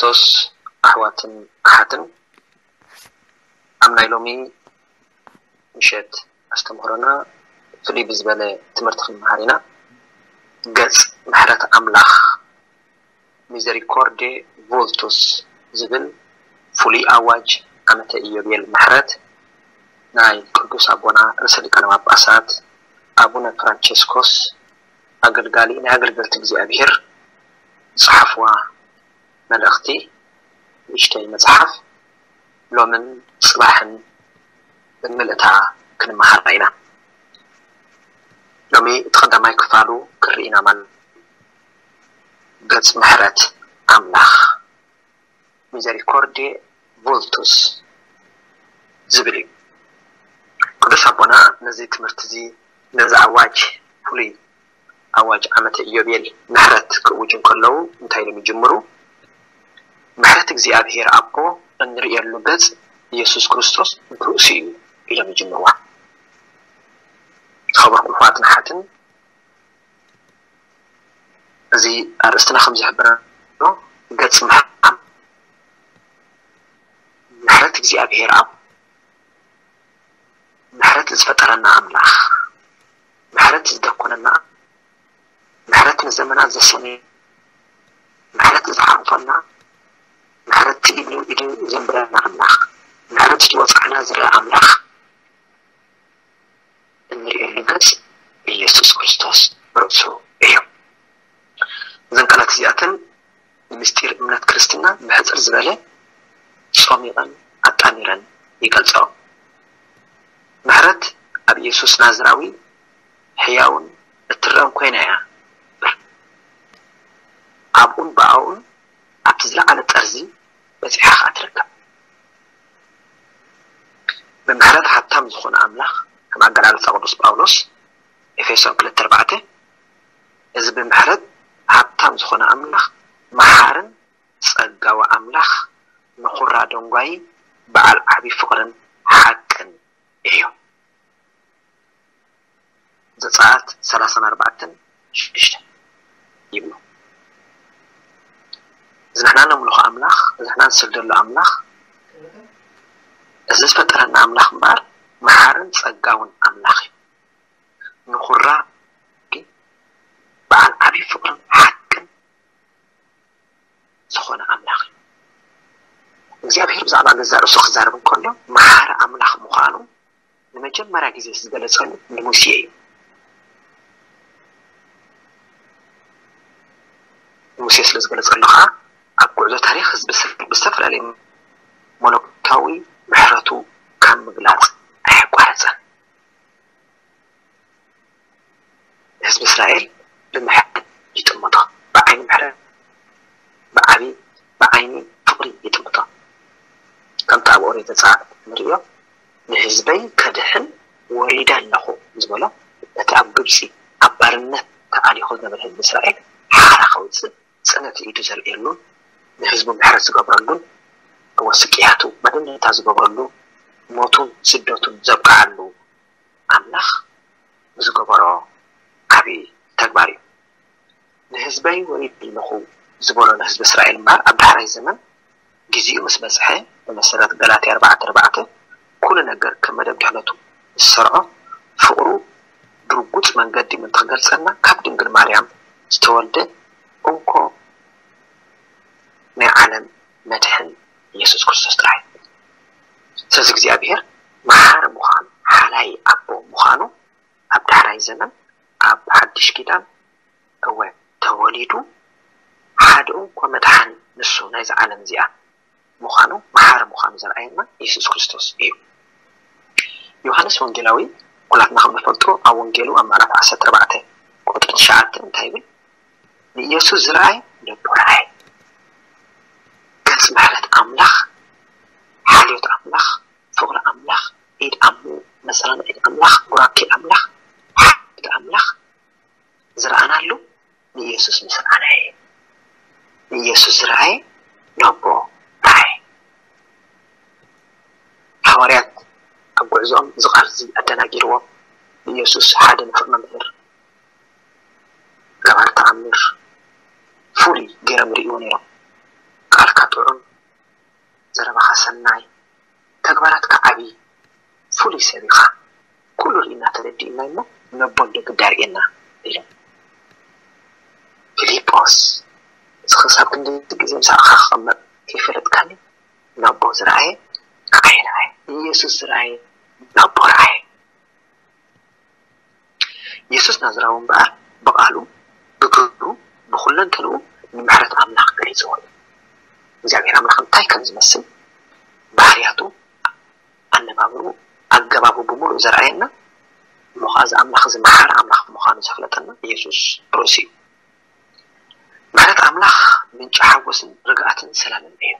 ክርስቶስ ኣሕዋትን ኣሓትን፣ ኣብ ናይ ሎሚ ምሸት ኣስተምህሮና ፍልይ ብዝበለ ትምህርቲ ክንመሃር ኢና። ገጽ ምሕረት ኣምላኽ፣ ሚዘሪኮርዴ ቮልቱስ ዝብል ፍሉይ ኣዋጅ ዓመተ ኢዮቤል ምሕረት ናይ ቅዱስ ኣቦና ርእሰ ሊቃነ ጳጳሳት ኣቡነ ፍራንቸስኮስ ኣገልጋሊ ናይ ኣገልገልቲ እግዚኣብሔር ዝጸሓፍዋ መልእኽቲ ንእሽተይ መጽሓፍ ሎምን ጽባሕን ብምልእታ ክንመሃራ ኢና። ሎሚ እቲ ቀዳማይ ክፋሉ ክርኢና ማለት ገጽ ምሕረት ኣምላኽ፣ ሚዘሪኮርዴ ቮልቱስ ዝብል እዩ። ቅዱስ ኣቦና ነዚ ትምህርቲ እዚ፣ ነዚ ኣዋጅ፣ ፍሉይ ኣዋጅ ዓመተ ኢዮቤል ምሕረት ክእውጁ እንከለዉ እንታይ ኢሎም ይጅምሩ? ምሕረት እግዚኣብሔር ኣቦ እንርእየሉ ገጽ ኢየሱስ ክርስቶስ ብርእሱ እዩ ኢሎም ይጅምርዋ። ዝኸበርኩም ኣሕዋትን ኣሓትን፣ እዚ ኣርእስትና ከም ዝሕብረና ዘሎ ገጽ ምሕረት፣ ምሕረት እግዚኣብሔር ኣብ ምሕረት ዝፈጠረና ኣምላኽ፣ ምሕረት ዝደኮነና፣ ምሕረት ንዘመናት ዘሰነ፣ ምሕረት ዝሓቑፈና፣ ምሕረት ኢዱ ኢዱ ዘንብረና ኣምላኽ፣ ምሕረት ዝወጻዕና ዝረአ ኣምላኽ እንርእየሉ ገጽ ኢየሱስ ክርስቶስ ርእሱ እዩ። እዘን ቃላት እዚኣተን ንምስጢር እምነት ክርስትና ብሕጽር ዝበለ ጾሚቐን ኣጣሚረን ይገልጸኦ። ምሕረት ኣብ ኢየሱስ ናዝራዊ ሕያውን እትረአን ኮይና እያ። ኣብኡን ብኣኡን ኣብቲ ዝለዓለ ጠርዚ በጺሓ ኸኣ ትርከብ። ብምሕረት ሃብታም ዝኾነ ኣምላኽ፣ ከም ኣገላልጻ ቅዱስ ጳውሎስ ኤፌሶን ክልተ ኣርባዕተ፣ እዚ ብምሕረት ሃብታም ዝኾነ ኣምላኽ መሓርን ጸጋዊ ኣምላኽ፣ ንኹራ ደንጓዪ፣ በዓል ዓቢ ፍቕርን ሓቅን እዩ። ዘጸኣት ሰላሳን ኣርባዕተን ሽዱሽተ ይብሉ። እዚ ንሕና ነምልኾ ኣምላኽ፣ እዚ ንሕና ንስግደሉ ኣምላኽ፣ እዚ ዝፈጠረና ኣምላኽ እምበኣር መሓርን ጸጋውን ኣምላኽ እዩ። ንኹራ በዓል ዓቢ ፍቕርን ሓቅን ዝኾነ ኣምላኽ እዩ። እግዚኣብሔር ብዛዕባ ገዛእ ርእሱ ክዛረብ እንከሎ፣ መሓሪ ኣምላኽ ምዃኑ ንመጀመርያ ግዜ ዝገለጸሉ ንሙሴ እዩ። ንሙሴ ስለ ዝገለጸሉ ኸኣ፣ ኣብ ጉዕዞ ታሪኽ ህዝቢ እስራኤል ብዝተፈላለየ መለኮታዊ ምሕረቱ ካብ ምግላጽ ኣየቋረጸን። ህዝቢ እስራኤል ብምሕረት ይጥምቶ፣ ብዓይኒ ምሕረት፣ ብዓቢ፣ ብዓይኒ ፍቕሪ ይጥምቶ። ከምቲ ኣብ ኦሪት ዘጸኣት ንርእዮ፣ "ንህዝበይ ከድሕን ወሪደ ኣለኹ" ዝበሎ፣ እቲ ኣብ ግብጺ ኣብ ባርነት ተኣሊኹ ዝነበረ ህዝቢ እስራኤል ሓራ ከውጽእ ጽንዕቲ ኢዱ ዘርእየሉን ንህዝቡ ምሕረት ዝገብረሉን፣ ወስቅያቱ መደምደምታ ዝገብረሉ፣ ሞቱን ስደቱን ዘብቅዓሉ ኣምላኽ ዝገበሮ ዓቢ ተግባር እዩ። "ንህዝበይ ወሪደ ኣለኹ" ዝበሎ ንህዝቢ እስራኤል እምበኣር፣ ኣብ ዳሕራይ ዘመን ግዜኡ ምስ በጽሐ፣ ብመሰረት ገላትያ ኣርባዕተ ኣርባዕተ፣ "ኩሉ ነገር ከም መደብ ድሕነቱ ዝሰርዖ፣ ፍቕሩ ብርጉጽ መንገዲ ምእንቲ ክገልጸልና፣ ካብ ድንግል ማርያም ዝተወልደ እንኮ ናይ ዓለም መድሕን ኢየሱስ ክርስቶስ ጥራይ እዩ። ስለዚ እግዚኣብሔር መሓሪ ምዃኑ፣ ሓላይ ኣቦ ምዃኑ ኣብ ዳሕራይ ዘመን ኣብ ሓድሽ ኪዳን እወ ተወሊዱ፣ ሓደ እንኮ መድሓኒ ንሱ ናይዛ ዓለም እዚኣ ምዃኑ፣ መሓሪ ምዃኑ ዘርኣየና ኢየሱስ ክርስቶስ እዩ። ዮሃንስ ወንጌላዊ ኩላትና ከም ንፈልጦ ኣብ ወንጌሉ ኣብ ምዕራፍ ዓሰርተ ኣርባዕተ ቁጽሪ ትሽዓተ እንታይ ይብል? "ንኢየሱስ ዝረኣየ ልቡ ረኣየ።" ገጽ ምሕረት ኣምላኽ፣ ሓልዮት ኣምላኽ፣ ፍቕሪ ኣምላኽ፣ ኢድ ኣም-፣ መጸናንዒት ኣምላኽ፣ ቡራኬ ኣምላኽ፣ ሓልዮት ኣምላኽ ዝረኣናሉ ንኢየሱስ ምስ ረኣናዮ እዩ። ንኢየሱስ ዝረኣየ ንኣቦ ረኣየ። ሃዋርያት ኣብ ጉዕዞኦም እዚ ቃል እዚ ኣደናጊርዎም፣ ንኢየሱስ ሓደ ንፉዕ መምህር፣ ገባር ተኣምር፣ ፍሉይ ገይሮም ይርእይዎ ነይሮም። ቃልካ ጥዑም ጥዑም፣ ዘረባኻ ሰናይ፣ ተግባራትካ ዓብዪ፣ ፍሉይ ሰብ ኢኻ። ኩሉ ርኢና ተረዲእና እሞ ነቦ እንዶ ግዳ ርኤና ኢሎም። ፊልጶስ፣ እዚ ክሳብ ክንዲ ግዜ ምሳኻ ክቕመጥ ከይፈለጥካኒ፣ ነቦ ዝረኣየ ንዓይ ረኣየ፣ ኢየሱስ ዝረኣየ ነቦ ረኣየ። የሱስ ናዝራዊ እምበኣር ብቓሉ፣ ብግብሩ፣ ብኹለንተንኡ ንምሕረት ኣምላኽ ገሊጽዎ እዩ። እግዚኣብሔር ኣምላኽ እንታይ ከም ዝመስል፣ ባህርያቱ፣ ኣነባብርኡ፣ ኣገባቡ ብምሉእ ዘርኣየና እሞ ኸዓ እዚ ኣምላኽ እዚ መሓሪ ኣምላኽ ምዃኑ ዘፍለጠና የሱስ ርእሱ እዩ። ምሕረት ኣምላኽ ምንጪ ሓጎስን ርግኣትን ሰላምን እዩ።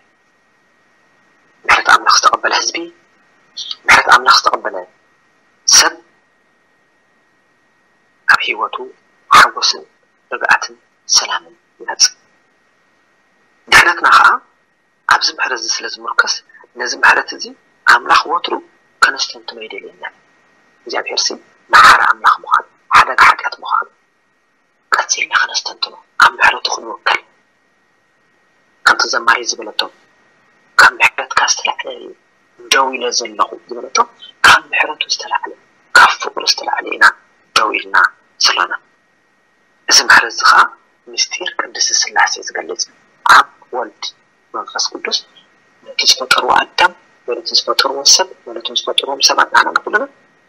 ምሕረት ኣምላኽ ዝተቐበለ ህዝቢ፣ ምሕረት ኣምላኽ ዝተቐበለ ሰብ ኣብ ህይወቱ ሓጎስን ርግኣትን ሰላምን ይመጽእ። ድሕነትና ኸዓ ኣብዚ ምሕረት እዚ ስለ ዝምርኮስ ነዚ ምሕረት እዚ ኣምላኽ ወትሩ ከነስተንትኖ ይደልየና። እግዚኣብሔር ሲ መሓሪ ኣምላኽ ምዃኑ፣ ሓደጋ ሓጢኣት ምዃኑ ቀጺልና ከነስተንትኖ፣ ኣብ ምሕረቱ ክንውከል። ከምቲ ዘማሪ ዝበለቶ ካብ ምሕረትካ ዝተላዕለ እዩ ደው ኢለ ዘለኹ ዝበለቶ ካብ ምሕረቱ ዝተላዕለ ካብ ፍቕሩ ዝተላዕለ ኢና ደው ኢልና ዘለና። እዚ ምሕረት እዚ ኸዓ ምስጢር ቅድስቲ ስላሴ ዝገልጽ እዩ። ኣብ ወልድ መንፈስ ቅዱስ ነቲ ዝፈጠርዎ ኣዳም ወይ ነቲ ዝፈጠርዎ ሰብ ወይ ነቶም ዝፈጠርዎም ሰባት ንዓና ንኩልና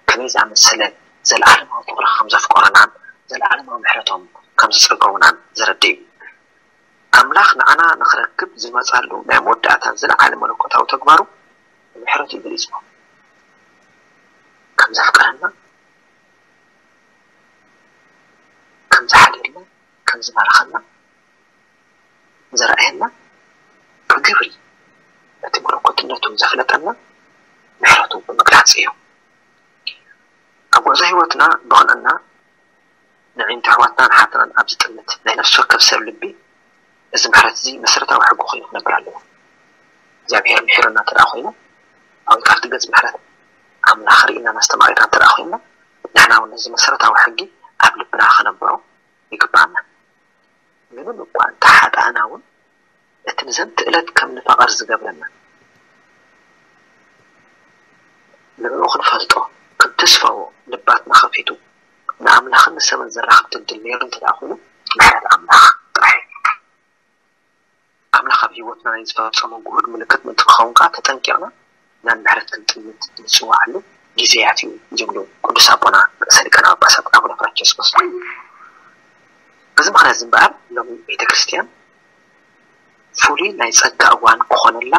ከመይ ዝኣመሰለ ዘለዓለማዊ ፍቕሪ ከም ዘፍቀሩናን ዘለዓለማዊ ምሕረቶም ከም ዝጸገቡናን ዘረድእ እዩ። ኣምላኽ ንዓና ንኽረክብ ዝመጻሉ ናይ መወዳእታን ዝለዓለ መለኮታዊ ተግባሩ ብምሕረቱ እዩ ገሊጽዎ። ከም ዘፍቀረና፣ ከም ዝሓደልና፣ ከም ዝባረኸና ዘርኣየና ብግብሪ ነቲ መለኮትነቱ ዘፍለጠና ምሕረቱ ብምግላጽ እዩ። ኣብ ጉዕዞ ህይወትና ብቕንዕና ንዕንቶ ኣሕዋትናን ኣሓትናን ኣብ ዝጥምት ናይ ነፍሲ ወከፍ ሰብ ልቢ እዚ ምሕረት እዚ መሰረታዊ ሕጊ ኮይኑ ክነብር ኣለዎ። እግዚኣብሔር ምሒሩና እንተ ደኣ ኮይኑ፣ ኣብ ኣብቲ ገጽ ምሕረት ኣምላኽ ርኢና ነስተማቒርና እንተ ደኣ ኮይንና፣ ንሕና እውን ነዚ መሰረታዊ ሕጊ ኣብ ልብና ክነብሮ ይግብኣና። ምንም እኳ እንተ ሓጣእና እውን፣ እቲ ንዘንቲ ዕለት ከም ንፋቐር ዝገብረና፣ ንዕኡ ክንፈልጦ፣ ክንትስፈዎ፣ ልባትና ከፊቱ፣ ንኣምላኽን ንሰብን ዘራኽብ ድልድል ነይሩ እንተ ደኣ ኮይኑ፣ ምሕረት ኣምላኽ ጥራሕ እዩ። ኣምላኽ ኣብ ህይወትና ናይ ዝፈጸሞ ግሁድ ምልክት ምእንቲ ክኸውን ከኣ ተጠንቂቕና ናብ ምሕረት ክንጥምት እንጽውዓሉ ግዜያት እዩ ዝብሉ ቅዱስ ኣቦና ርእሰ ሊቃነ ጳጳሳት ኣቡነ ፍራንቸስኮስ። በዚ ምኽንያት እዚ እምበኣር ሎሚ ቤተ ክርስቲያን ፍሉይ ናይ ጸጋ እዋን ክኾነላ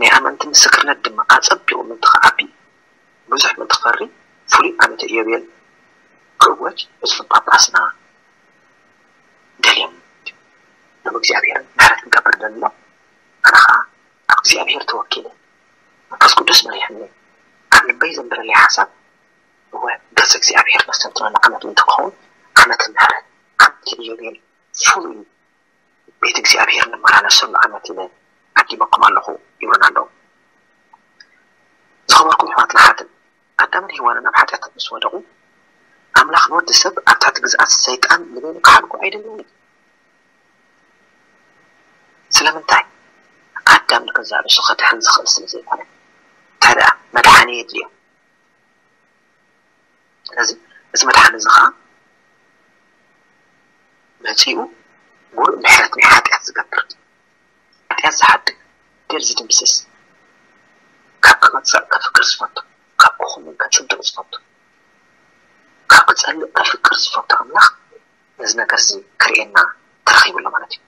ናይ ኣመንቲ ምስክርነት ድማ ኣጸቢቑ ምእንቲ ክዓቢ ብዙሕ ምእንቲ ክፈሪ ፍሉይ ዓመተ ኢዮቤል ክእወጅ ብፁዕ ጳጳስና ደልዮም። ናብ እግዚኣብሔር ምሕረት ክንገብር ደለና። ኣነ ኸዓ ኣብ እግዚኣብሔር ተወኪለ መንፈስ ቅዱስ መሪሕኒ ኣብ ልበይ ዘንበረለይ ሓሳብ እወ ገጽ እግዚኣብሔር ነስተንትነሉ ዓመት ምእንቲ ክኸውን ዓመተ ምሕረት ዓመተ ኢዮቤል ፍሉይ ቤት እግዚኣብሔር ንመላለሰሉ ዓመት ኢለ ዓዲመኩም ኣለኹ ይብሉና ኣለዉ። ዝኸበርኩም ኣሕዋትና ሓትን ኣዳምን ሄዋንን ኣብ ሓጢኣት ምስ ወደቑ ኣምላኽ ንወዲ ሰብ ኣብ ትሕቲ ግዝኣት ሰይጣን ንበይኑ ክሓልጎ ኣይደለየን እዩ። ስለምንታይ? ኣዳም ንገዛእ ርእሱ ከድሕን ዝኽእል ስለ ዘይኮነ። እንታይ ደኣ መድሓኒ የድልዮ። ስለዚ እዚ መድሓኒ እዚ ኸዓ መጺኡ ሙሉእ ምሕረት ናይ ሓጢኣት ዝገብር፣ ሓጢኣት ዝሓድግ፣ ገል ዝድምስስ፣ ካብ ክቐጽዕ ከፍቅር ዝፈቱ፣ ካብ ክኹንን ከጽድቕ ዝፈቱ፣ ካብ ክጸልእ ከፍቅር ዝፈቱ ኣምላኽ ነዚ ነገር እዚ ክርእየና ተረኺቡ ኣሎ ማለት እዩ።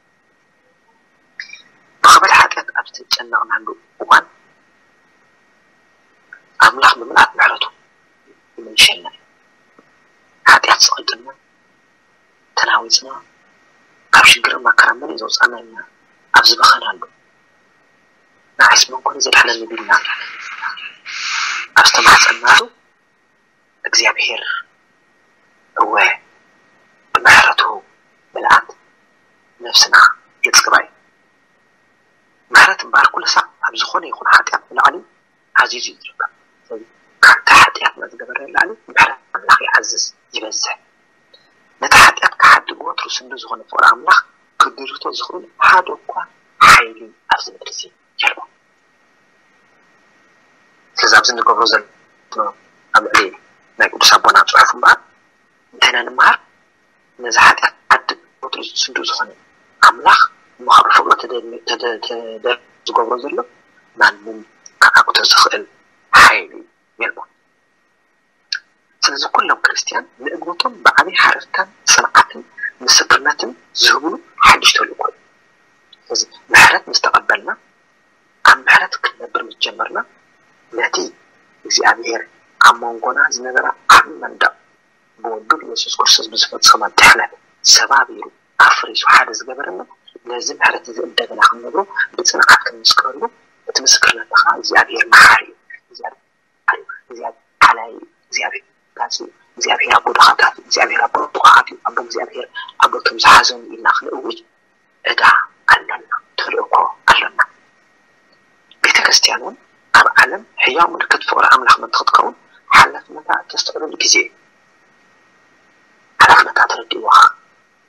ብኸበድ ሓጢኣት ኣብ ዝተጨነቕናሉ እዋን ኣምላኽ ብምልኣት ምሕረቱ ይምልሸልና እዩ። ሓጢኣት ዝቐልጥና ተናዊጽና ካብ ሽግርን መከራን መሊእ ዘውጻእና ኢና ኣብ ዝበኸናሉ። ንዓይስ መን ኮን ዘድሕነኒ ቢልና ኣብ ዝተማሕጸናሉ እግዚኣብሔር እወ ብምሕረቱ ምልኣት ነብስና የጽግባ እዩ። ምሕረት እምበኣር ኩሉ ሳዕ ኣብ ዝኾነ ይኹን ሓጢኣት ንላዕሊ ዓዚዙ እዩ ዝርከብ። ስለዚ ካብቲ ሓጢኣትና ዝገበረ ንላዕሊ ምሕረት ኣምላኽ ይዓዝዝ ይበዝሕ። ነቲ ሓጢኣት ክሓድግ ወትሩ ስንዱ ዝኾነ ፍቕሪ ኣምላኽ ክድርቶ ዝኽእል ሓደ እኳ ሓይሊ ኣብዚ ምድሪ እዚ የልቦ። ስለዚ ኣብዚ እንገብሮ ዘሎ ኣብ ልዕሊ ናይ ቅዱስ ኣቦና ጽሑፍ እምበኣር እንታይ ኢና ንምሃር? ነዚ ሓጢኣት ዓዲ ወትሩ ስዱእ ዝኾነ ኣምላኽ እሞ ካብ ፍቕሪ ተደ- ተደ- ተደ- ዝገብሮ ዘሎ ማንም ክዓግቶ ዝኽእል ሓይሊ የልቦን። ስለዚ ኩሎም ክርስትያን ንእምነቶም ብዓብይ ሓረርታን ጽንዓትን ምስክርነትን ዝህብሉ ሓድሽ ተልእኮ እዩ። ስለዚ ምሕረት ምስ ተቐበልና ኣብ ምሕረት ክንነብር ምስ ጀመርና ነቲ እግዚኣብሔር ኣብ መንጎና ዝነበረ ዓብዪ መንደቕ ብወዱ ብየሱስ ክርስቶስ ብዝፈጸመ ድሕነት ሰባቢሩ ኣፍሪሱ ሓደ ዝገበረና ነዚ ምሕረት እዚ እንደገና ክንነብሮ ብጽንዓት ክንምስክረሉ እቲ ምስክርነት ከዓ እግዚኣብሔር መሓሪ እዩ። እግዚኣብሔር እግዚኣብሔር ሓላይ እዩ። እግዚኣብሔር ባፂ እዩ። እግዚኣብሔር ኣቦ ድኻታት እዩ። እግዚኣብሔር ኣቦ ጥቑዓት እዩ። ኣቦ እግዚኣብሔር ኣቦ እቶም ዝሓዘኑ ኢልና ክንእውጅ ዕዳ ኣሎና፣ ተልእኮ ኣሎና። ቤተ ክርስቲያን እውን ኣብ ዓለም ሕያው ምልክት ፍቕሪ ኣምላኽ ምእንቲ ክትከውን ሓላፍነታ እተስተውዕለሉ ግዜ እዩ። ሓላፍነታ ተረዲእዎ ኸዓ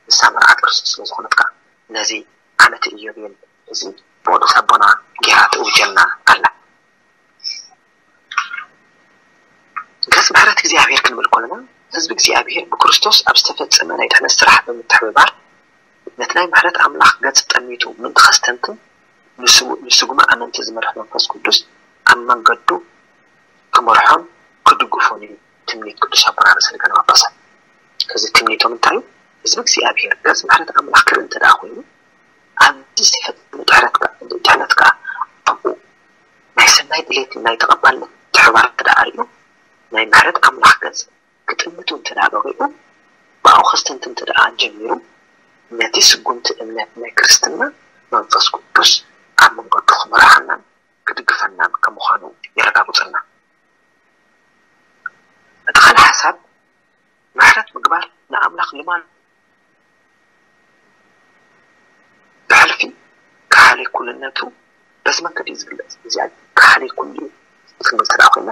ንሳ መርዓት ክርስቶስ ስለ ዝኾነት ከዓ ነዚ ዓመት ኢዮቤል እዚ ብቅዱስ ኣቦና ጌራ ትእውጀልና ኣላ። ገጽ ምሕረት እግዚኣብሔር ክንብል ከለና ህዝቢ እግዚኣብሔር ብክርስቶስ ኣብ ዝተፈጸመ ናይ ድሕነት ስራሕ ብምትሕብባር ነቲ ናይ ምሕረት ኣምላኽ ገጽ ጠሚቱ ምእንቲ ከስተንትን ንስጉ- ንስጉሚ ኣመንቲ ዝመርሕ መንፈስ ቅዱስ ኣብ መንገዱ ክመርሖን ክድግፎን እዩ ትምኒት ቅዱስ ኣቦና ርእሰ ሊቃነ ጳጳሳት። እዚ ትምኒቶም እንታይ እዩ? ህዝቢ እግዚኣብሔር ገጽ ምሕረት ኣምላኽ ክርኢ እንተ ደኣ ኮይኑ ኣብዚ ዝተፈጸመ ድሕረት ከ- ድሕነት ከኣ ኣብኡ ናይ ሰናይ ድሌት ናይ ተቐባልነት ተሕባር እንተ ደኣ ኣርእዩ ናይ ምሕረት ኣምላኽ ገጽ ክጥምቱ እንተ ደኣ በቒዑ ብኣኡ ከስተንትን እንተ ደኣ ጀሚሩ ነቲ ስጉምቲ እምነት ናይ ክርስትና መንፈስ ቅዱስ ኣብ መንገዱ ክመርሓናን ክድግፈናን ከም ምዃኑ የረጋግጹልና። እቲ ካልእ ሓሳብ ምሕረት ምግባር ንኣምላኽ ልማድ ብሕልፊ ከሓሊ ኩልነቱ በዚ መንገዲ እዩ ዝግለጽ። እግዚኣብሔር ከሓሊ ኩሉ እዩ ክንብል ተደኣ ኮይና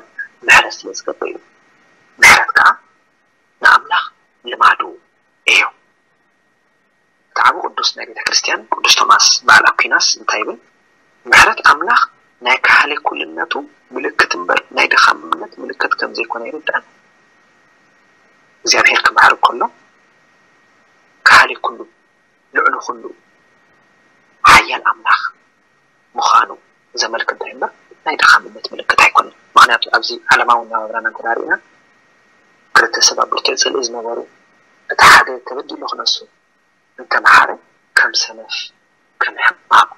ምሕረት ስለ ዝገብር እዩ። ምሕረት ከዓ ንኣምላኽ ልማዱ እዩ። እቲ ዓቢ ቅዱስ ናይ ቤተ ክርስቲያን ቅዱስ ቶማስ በዓል ኣኩናስ እንታይ ይብል? ምሕረት ኣምላኽ ናይ ከሃሊ ኩልነቱ ምልክት እምበር ናይ ድኻምነት ምልክት ከም ዘይኮነ ይርድኣና። እግዚኣብሔር ክምሕር ከሎ ከሃሊ ኩሉ ልዕሊ ኩሉ ሓያል ኣምላኽ ምዃኑ ዘመልክት ዶ እምበር ናይ ድኻምነት ምልክት ኣይኮነን። ምኽንያቱ ኣብዚ ዓለማዊ ኣነባብራና እንተ ርኢና ክልተ ሰብ ኣብ ብርቱዕ ጽልኢ ዝነበሩ እቲ ሓደ ተበዲሉ ክነሱ እንተመሓረ ከም ሰነፍ ከም ሕማቕ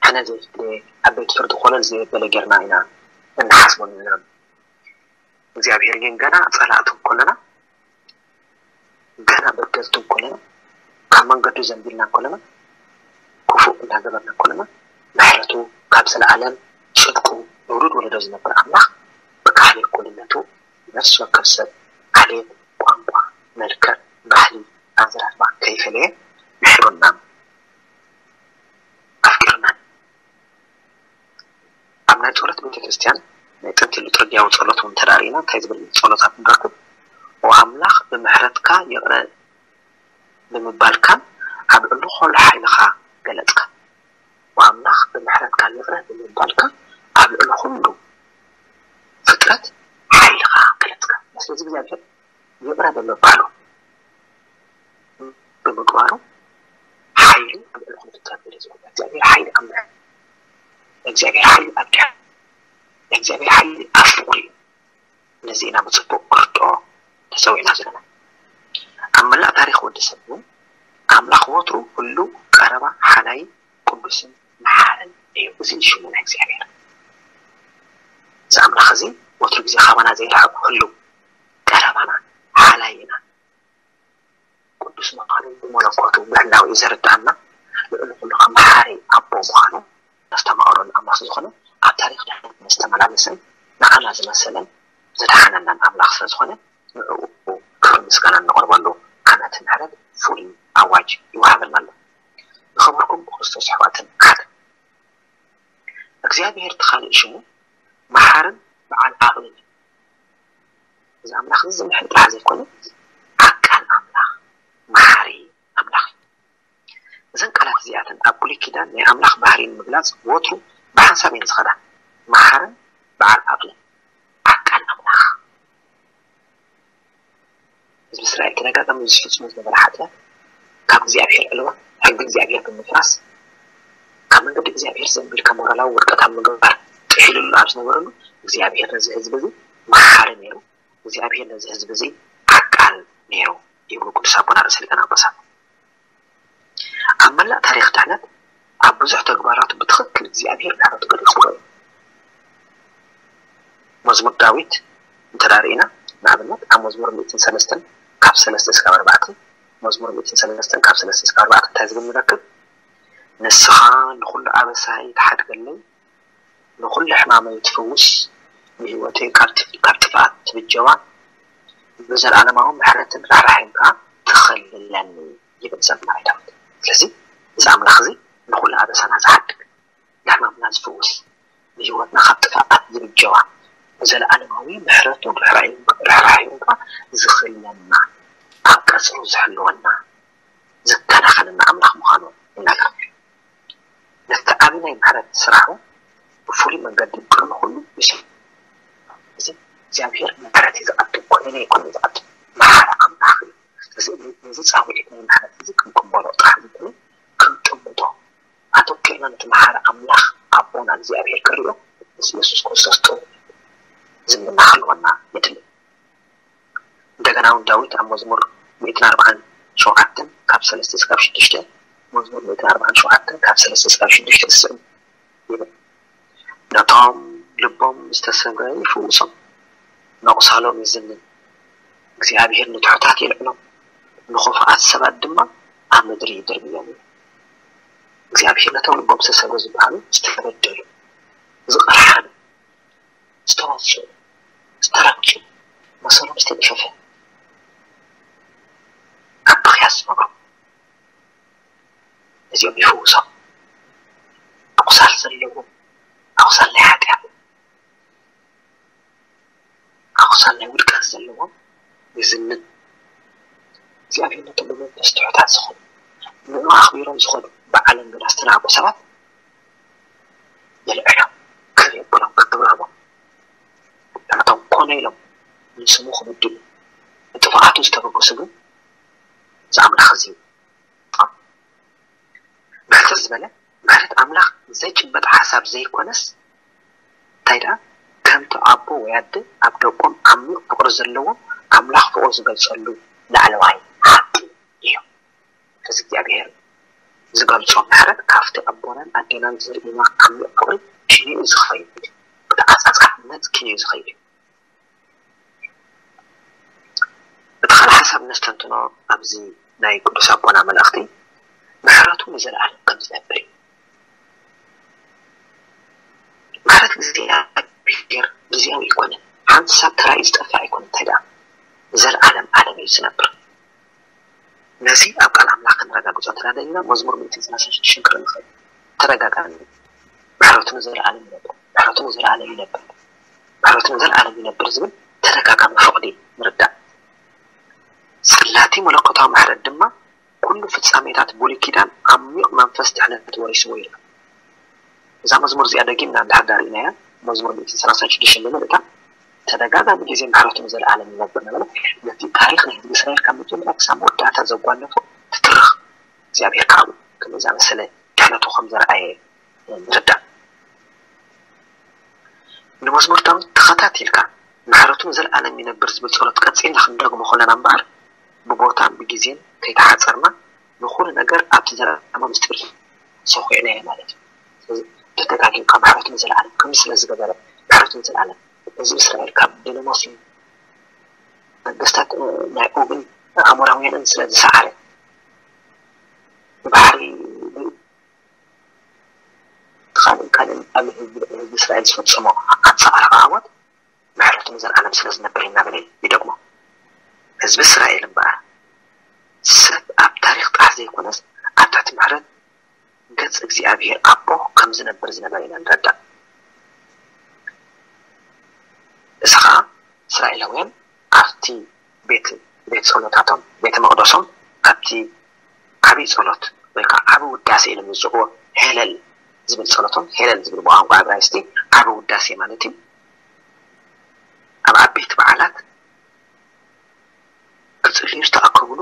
ሕነ ዘይፍለ ኣብ ቤት ፍርዲ ኮለል ዘየበለ ጌርና ኢና እንሓስቦ ንነብር። እግዚኣብሔር ግን ገና ጸላእቱ እንከለና ገና በደልቱ እንከለና ካብ መንገዱ ዘንቢልና እንከለና ክፉእ እናገበርና እንከለና ምሕረቱ ካብ ዘለኣለም ጽድቁ ንውሉድ ወለዶ ዝነብር ኣምላኽ ብካህሊ ኩልነቱ ነፍሲ ወከፍ ሰብ ዓሌት፣ ቋንቋ፣ መልክዕ፣ ባህሊ፣ ኣዘራርባ ከይፈለየ ምሒሩናን ኣፍቂሩናን። ኣብ ናይ ጸሎት ቤተ ክርስቲያን ናይ ጥንቲ ሊጡርጊያዊ ጸሎት እውን ተዳሪእና እንታይ ዝብል ጸሎታት ንረክብ? ኦ ኣምላኽ ብምሕረትካ ይቕረ ብምባልካን ኣብ ዕሉ ኾሎ ሓይልኻ ገለጽካ። ኦ ኣምላኽ ብምሕረትካ ይቕረ ብምባልካ ኣብ ልዕሊ ኩሉ ፍጥረት ሓይልኻ ገለጽካ። ስለዚ እግዚኣብሔር ይቕረ ብምባሉ ብምግባሩ ሓይሉ ኣብ ልዕሊ ኩሉ ፍጥረት ገለ ዝኾነ እግዚኣብሔር ሓይሊ ኣብ ምሕረት እግዚኣብሔር ሓይሊ ኣብ ድሕነት እግዚኣብሔር ሓይሊ ኣብ ፍቕሪ እዩ። ነዚ ኢና ብጽቡቕ ክርድኦ ተጸዊዕና ዘለና። ኣብ መላእ ታሪኽ ወዲ ሰብ እውን ኣምላኽ ወትሩ ህሉው ቀረባ ሓላይ ቅዱስን መሓርን እዩ። እዚ እዩ ሽሙ ናይ እግዚኣብሔር። እዚ ኣምላኽ እዚ ወትሩ ግዜ ካባና ዘይረሓቕ ህሉው ቀረባና ሓላይና ቅዱስ ምዃኑ ብመለኮቱ ብህላዊ እዩ ዘረድኣና። ልዕሊ ኩሉ ከም መሓሪ ኣቦ ምዃኑ ነስተማቕረሉ ኣምላኽ ዝኾነ ኣብ ታሪኽ ድሕነት ዝተመላለሰን ንዓና ዝመሰለን ዝደሓነናን ኣምላኽ ስለ ዝኾነ ንዕኡ ክብሪ ምስጋና እነቕርበሉ ዓመተ ምሕረት ፍሉይ ኣዋጅ ይወሃበልና ኣሎ። ዝኸበርኩም ብክርስቶስ ኣሕዋትን ኣሓትን እግዚኣብሔር እቲ ካልእ ሽሙ መሓርን በዓል ዓቕልን እዩ። እዚ ኣምላኽ እዚ ዝምሕር ጥራሕ ዘይኮነ ዓቃል ኣምላኽ መሓሪ ኣምላኽ እዩ። እዘን ቃላት እዚኣተን ኣብ ብሉይ ኪዳን ናይ ኣምላኽ ባህሪ ንምግላጽ ወትሩ ብሓንሳብ እየን ዝኸዳ። መሓርን በዓል ዓቕልን፣ ዓቃል ኣምላኽ። ህዝቢ እስራኤል ተደጋጋሚ ዝፍጽሞ ዝነበረ ሓጢኣት፣ ካብ እግዚኣብሔር ዕልዋ፣ ሕጊ እግዚኣብሔር ብምፍራስ፣ ካብ መንገዲ እግዚኣብሔር ዘንቢልካ ሞራላዊ ውድቀት ኣብ ምግባር ጥሒሉሉ ኣብ ዝነበረሉ፣ እግዚኣብሔር ነዚ ህዝቢ እዚ መሓሪ ነይሩ። እግዚኣብሔር ነዚ ህዝቢ እዚ ዓቃል ነይሩ ይብሉ ቅዱስ ኣቦና ርእሰ ሊቃነ ጳጳሳት። ኣብ መላእ ታሪኽ ድሕነት ኣብ ብዙሕ ተግባራቱ ብትኽክል እግዚኣብሔር ምሕረቱ ገሊጽዎ እዩ። መዝሙር ዳዊት እንተ ርኢና፣ ንኣብነት ኣብ መዝሙር ሚእትን ሰለስተን ካብ ሰለስተ እስካብ ኣርባዕተ፣ መዝሙር ሚእትን ሰለስተን ካብ ሰለስተ እስካብ ኣርባዕተ እንታይ ዝብል ንረክብ? ንስኻ ንኹሉ ኣበሳይ ትሓድገለይ፣ ንኹሉ ሕማመይ ትፍውስ፣ ንህይወተይ ካብ ት- ካብ ጥፍኣት ትብጀዋ፣ ብዘለኣለማዊ ምሕረትን ራሕራሕን ከኣ ትኸልለኒ ይብል ዘማሪ ዳዊት። ስለዚ እዚ ኣምላኽ እዚ ንኹሉ ኣበሳና ዝሓድግ፣ ንሕማምና ዝፍውስ፣ ንህይወትና ካብ ጥፍኣት ዝብጀዋ፣ ብዘለኣለማዊ ምሕረቱን ርሕራሕን ከኣ ዝኽልለና፣ ኣብ ቀጽሩ ዝሕልወና፣ ዝከናኸነና ኣምላኽ ምዃኑ ይነግረና። ነቲ ዓቢ ናይ ምሕረት ስራሑ ብፍሉይ መንገዲ ቅድሚ ኩሉ ይስዕብ። እዚ እግዚኣብሔር ምሕረት እዩ ዝቐድም፣ ኮይነ ኣይኮነን ዝቐድም፣ መሓሪ ኣምላኽ እዩ። ስለዚ ነዚ ጻውዒት ናይ ምሕረት እዚ ክንቅበሎ ጥራሕ ዘይኮነ፣ ክንጥምቶ፣ ኣተኲርና ነቲ መሓሪ ኣምላኽ ኣቦና እግዚኣብሔር ክንሪኦ ምስ የሱስ ክርስቶስ ጥዑይ ዝምድና ክህልወና የድሊ። እንደገና እውን ዳዊት ኣብ መዝሙር ሚእትን ኣርባዓን ሸውዓተን ካብ ሰለስተ እስካብ ሽዱሽተ፣ መዝሙር ሚእትን ኣርባዓን ሸውዓተን ካብ ሰለስተ እስካብ ሽዱሽተ ዝስዕብ ይብል። ነቶም ልቦም ዝተሰብረ ይፍውሶም፣ ነቑሳሎም ይዝንን። እግዚኣብሔር ንትሑታት የልዕሎም፣ ንኽፉኣት ሰባት ድማ ኣብ ምድሪ ይድርብዮም እዩ። እግዚኣብሔር ነቶም ልቦም ዝተሰብረ ዝበሃሉ ዝተበደሉ፣ ዝቐርሓኑ፣ ዝተወጽዑ፣ ዝተረግጹ፣ መሰሎም ዝተገፈፈ ኣብ ብኽያት ዝነብሩ፣ ነዚኦም ይፍውሶም። ኣቑሳል ዘለዎም፣ ኣቑሳል ናይ ሓጢኣት፣ ኣቑሳል ናይ ውድቀት ዘለዎም ይዝንን። እግዚኣብሔር ነቶም ብመንፈስ ትሑታት ዝኾኑ፣ ንዕኡ ኣኽቢሮም ዝኾኑ፣ ብዓለም ገና ዝተናቁ ሰባት የልዕሎም፣ ክብሪ የብሎም፣ ክብሪ ይህቦም። ነቶም ኮነ ኢሎም ንስሙ ክብድሉ፣ ንጥፍኣቱ ዝተበገሱ ግን፣ እዚ ኣምላኽ እዚ ብሕትት ዝበለ ምሕረት ኣምላኽ ዘይጭበጥ ሓሳብ ዘይኮነስ፣ እንታይ ደኣ፣ ከምቲ ኣቦ ወይ ኣደ ኣብ ደቆም ዓሚቕ ፍቕሪ ዘለዎም፣ ኣምላኽ ፍቕሩ ዝገልጸሉ ላዕለዋይ ሓቂ እዩ። እዚ እግዚኣብሔር ዝገልጾ ምሕረት ካብቲ ኣቦናን ኣደናን ዘርእዩና ዓሚቕ ፍቕሪ ኪንኡ ዝኸይድ እዩ። እቲ ኣጻጻፍነት ኪንኡ ዝኸይድ እዩ። እቲ ካልእ ሓሳብ ነስተንትኖ ኣብዚ ናይ ቅዱስ ኣቦና መልእኽቲ፣ ምሕረቱ ንዘለኣለም ከም ዝነብር እዩ። ምሕረት እግዚኣብሔር ግዜያዊ ኣይኮነን። ሓንቲ ሳብ ተራእዩ ዝጠፍእ ኣይኮነን። እንታይ ደኣ፣ ንዘለኣለም ኣለም እዩ ዝነብር። ነዚ ኣብ ቃል ኣምላኽ ክንረጋግጾ እንተ ደሊና፣ መዝሙር ሚእትን ሰላሳን ሽዱሽተን ክርኢ ንኽእል። ተደጋጋሚ፣ ምሕረቱ ንዘለኣለም ይነብር፣ ምሕረቱ ንዘለኣለም ይነብር፣ ምሕረቱ ንዘለኣለም ይነብር ዝብል ተደጋጋሚ ፍቕዲ ንርዳእ። ጽላቲ መለኮታዊ ምሕረት ድማ ኩሉ ፍጻሜታት ብሉይ ኪዳን ዓሚቕ መንፈስ ድሕነት ወሪስዎ ይርከብ። እዛ መዝሙር እዚኣ ደጊምና እንድሕር ዳርኢናያ፣ መዝሙር ሚእትን ሰላሳን ሽዱሽተን ብምልእታ፣ ተደጋጋሚ ግዜ ምሕረቱ ንዘለኣለም ይነብር እናበለ፣ ነቲ ታሪኽ ናይ ህዝቢ እስራኤል ካብ መጀመርያ ክሳብ መወዳእታ ዘጓነፎ ትትርኽ። እግዚኣብሔር ከዓ ከመይ ዝኣመሰለ ድሕነቱ ከም ዘርኣየ ንርዳእ። ንመዝሙር ዳዊት ተኸታቲልካ ምሕረቱ ንዘለኣለም ይነብር ዝብል ጸሎት ቀጺልና ክንደግሞ ከለና እምበኣር፣ ብቦታን ብግዜን ከይተሓጸርና፣ ንኹሉ ነገር ኣብቲ ዘለኣለማዊ ምስጢር ሰኹዕናዮ ማለት እዩ። ስለዚ፣ ተደጋጊምካ ምሕረቱ ንዘለኣለም ከምዚ ስለ ዝገበረ፣ ምሕረቱ ንዘለኣለም፣ ህዝቢ እስራኤል ካብ ደለሞስ ነገስታት፣ እ፣ ናይ ኦግን ኣሞራውያንን ስለ ዝሰዓረ፣ ብባሕሪ ካልእን ካልእን ኣብ ህዝቢ፣ ህዝቢ እስራኤል ዝፈጸሞ ኣጻዕራቕ ዓወት ምሕረቱ ንዘለኣለም ስለ ዝነብር እናበለ ይደግሞ። ህዝቢ እስራኤል እምበኣር፣ ሰብ ኣብ ታሪኽ ጥራሕ ዘይኮነስ፣ ኣብ ትሕቲ ምሕረት ገጽ እግዚኣብሔር ኣቦ ከም ዝነብር ዝነበረ ኢና ንረዳእ። እዚ ኸኣ እስራኤላውያን ኣብቲ ቤት፣ ቤት ጸሎታቶም፣ ቤተ መቕደሶም፣ ካብቲ ዓብዪ ጸሎት ወይ ከዓ ዓቢ ውዳሰ ኢሎም ዝፅውዕዎ ሄለል ዝብል ጸሎቶም፣ ሄለል ዝብል ብቋንቋ ዕብራይስጢ ዓቢ ውዳሴ ማለት እዩ። ኣብ ዓበይቲ በዓላት ክጽልዩ ዝተኣከብሉ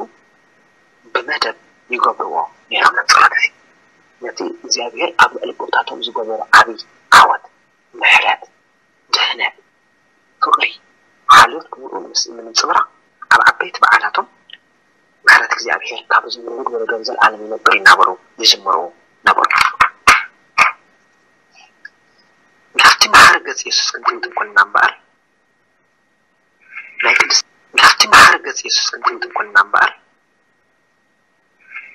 ብመደብ ይገብርዎ ነይሮም። ጸሎት እዚ ነቲ እግዚኣብሔር ኣብ ልዕሊ ቦታቶም ዝገበሮ ዓቢ ዓወት፣ ምሕረት፣ ድሕነት፣ ፍቕሪ፣ ሓልዮት ብምልኡ ንምስ- ንምንጽብራቕ ኣብ ዓበይቲ በዓላቶም ምሕረት እግዚኣብሔር ካብ ዝምውድ ወለዶ ንዘለኣለም ይነብር እናበሉ ይዝምሩ ነበሩ። ናብቲ መሓሪ ገጽ የሱስ ክንጥምት እንኮልና እምበኣር ናይ ቅድስቲ ናብቲ መሓሪ ገጽ የሱስ ክንጥምት እንኮልና እምበኣር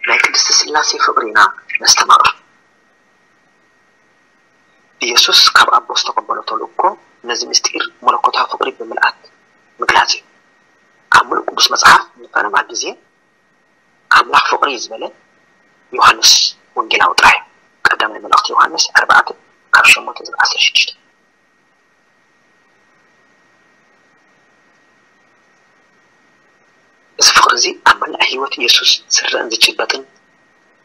ናይ ቅድስቲ ስላሴ ፍቕሪ ኢና ነስተማቕር። ኢየሱስ ካብ ኣቦ ዝተቐበሎ ተልእኮ ነዚ ምስጢር መለኮታዊ ፍቕሪ ብምልኣት ምግላጽ እዩ። ኣብ ምሉእ ቅዱስ መጽሓፍ ንፈለማ ግዜ ኣምላኽ ፍቕሪ እዩ ዝበለ ዮሃንስ ወንጌላዊ ጥራሕ እዩ። ቀዳማይ መልእኽቲ ዮሃንስ ኣርባዕተ ካብ ሸሞንተ ዝብል ዓሰርተ ሽዱሽተ። እዚ ፍቕሪ እዚ ኣብ መላእ ህይወት ኢየሱስ ዝረአን ዝጭበጥን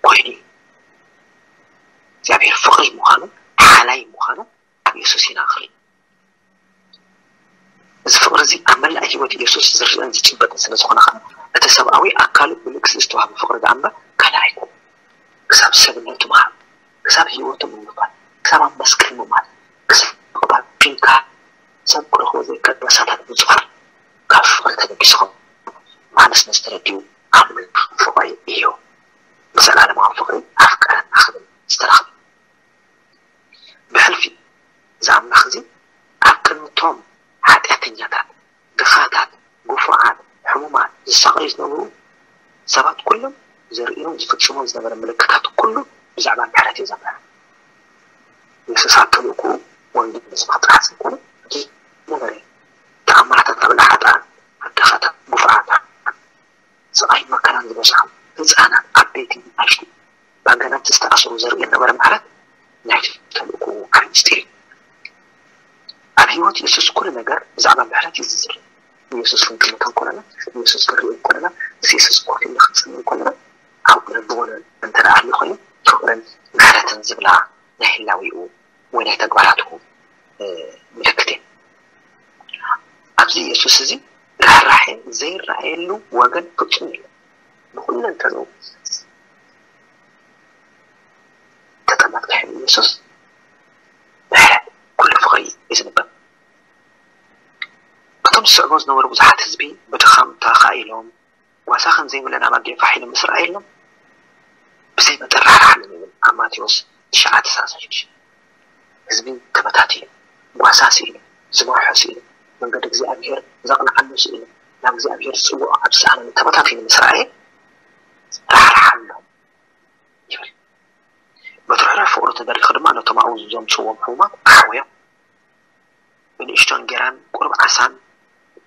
ኮይኑ እዩ። እግዚኣብሔር ፍቕሪ ምዃኑ ሓላይ ምዃኑ ኣብ ኢየሱስ ኢና ንርኢ። እዚ ፍቕሪ እዚ ኣብ መላእ ህይወት ኢየሱስ ዝረአን ዝጭበጥን ስለ ዝኾነ ኸዓ እቲ ሰብኣዊ ኣካሉ ብልግሲ ዝተዋህበ ፍቕሪ ደኣ እምበር ካልእ ኣይኮነን። ክሳብ ሰብነቱ ምሃብ፣ ክሳብ ህይወቱ ምምፋል፣ ክሳብ ኣብ መስቀል ምማት፣ ክሳብ ምቕባር ጭንካር፣ ሰብ ክረኽቦ ዘይክእል ሬሳታት ምጽዋር ካብ ፍቕሪ ተበጊስኹም ማለት ነዚ ተረዲኡ ኣምላኽ ፍቕሪ እዩ። ብዘለኣለማዊ ፍቕሪ ኣፍቀረና ክብል ዝተረኽበ ብሕልፊ እዚ ኣምላኽ እዚ ኣብ ቅድሚቶም ሓጢኣተኛታት፣ ድኻታት፣ ግፉዓት፣ ሕሙማት፣ ዝሳቐዩ ዝነበሩ ሰባት ኩሎም ዘርእዮም ዝፍጽሞ ዝነበረ ምልክታት ኩሉ ብዛዕባ ምሕረት እዩ ዘምሕር። የሱስ ኣብ ተልእኮኡ ወንጌል ምስባኽ ጥራሕ ዘይኮነ ነበረ ተኣምራታት ኣብ ልዕሊ ሓጥኣን፣ ኣብ ድኻታት፣ ግፉዓት፣ ስቓይ መከራን ዝበዝሖም ህፃናት፣ ዓበይቲ፣ ንኣሽቱ፣ ብኣገናቲ ዝተኣሰሩ ዘርኢ ዝነበረ ምሕረት ናይቲ ተልእኮኡ ዓቢ ምስጢር እዩ። ኣብ ህይወት የሱስ ኩሉ ነገር ብዛዕባ ምሕረት እዩ ዝዝርብ። ንየሱስ ክንጥምቶ እንኮለና፣ ንየሱስ ክንሪኦ እንኮለና፣ ምስ የሱስ ኮፍ ኢልና ክንጽሊ እንኮለና፣ ኣብ ልብወለድ እንተ ደኣ ኣሎ ኮይኑ ፍቕርን ምሕረትን ዝብላ ናይ ህላዌኡ ወይ ናይ ተግባራቱ ምልክት እየን። ኣብዚ የሱስ እዚ ርሕራሐ ዘይረኣየሉ ወገን ፍጹም የለን። ብኩለንተንኡ ተጠመት ክሕን ኢየሱስ ምሕረት ኩሉ ፍቕሪ እዩ ዝንበብ። እቶም ዝስዕቦ ዝነበሩ ብዙሓት ህዝቢ ብድኻም ተኻኢሎም ጓሳ ከም ዘይብለን ኣባጊዕ ፋሕ ኢሎም ምስ ረኣየሎም ብዘይ መጠን ራሕራሕሎም ይብል ኣብ ማቴዎስ ትሽዓተ ሰላሳ ሽዱሽተ። ህዝቢ ተበታቲኑ፣ ጓሳ ስኢኑ፣ ዝመርሖ ስኢኑ፣ መንገዲ እግዚኣብሔር ዘቕንዓሉ ስኢኑ፣ ናብ እግዚኣብሔር ዝጽውዖ ኣብ ዝሰኣነሉ ተበታቲኑ ምስ ረኣየ ራሕራሓሎም ይብል። በቲ ርሕሩሕ ፍቕሩ ተደሪኹ ድማ ነቶም ኣብኡ ዘምጽዎም ሕሙማት ኣሕወዮም። ብንእሽቶ እንጌራን ቁሩብ ዓሳን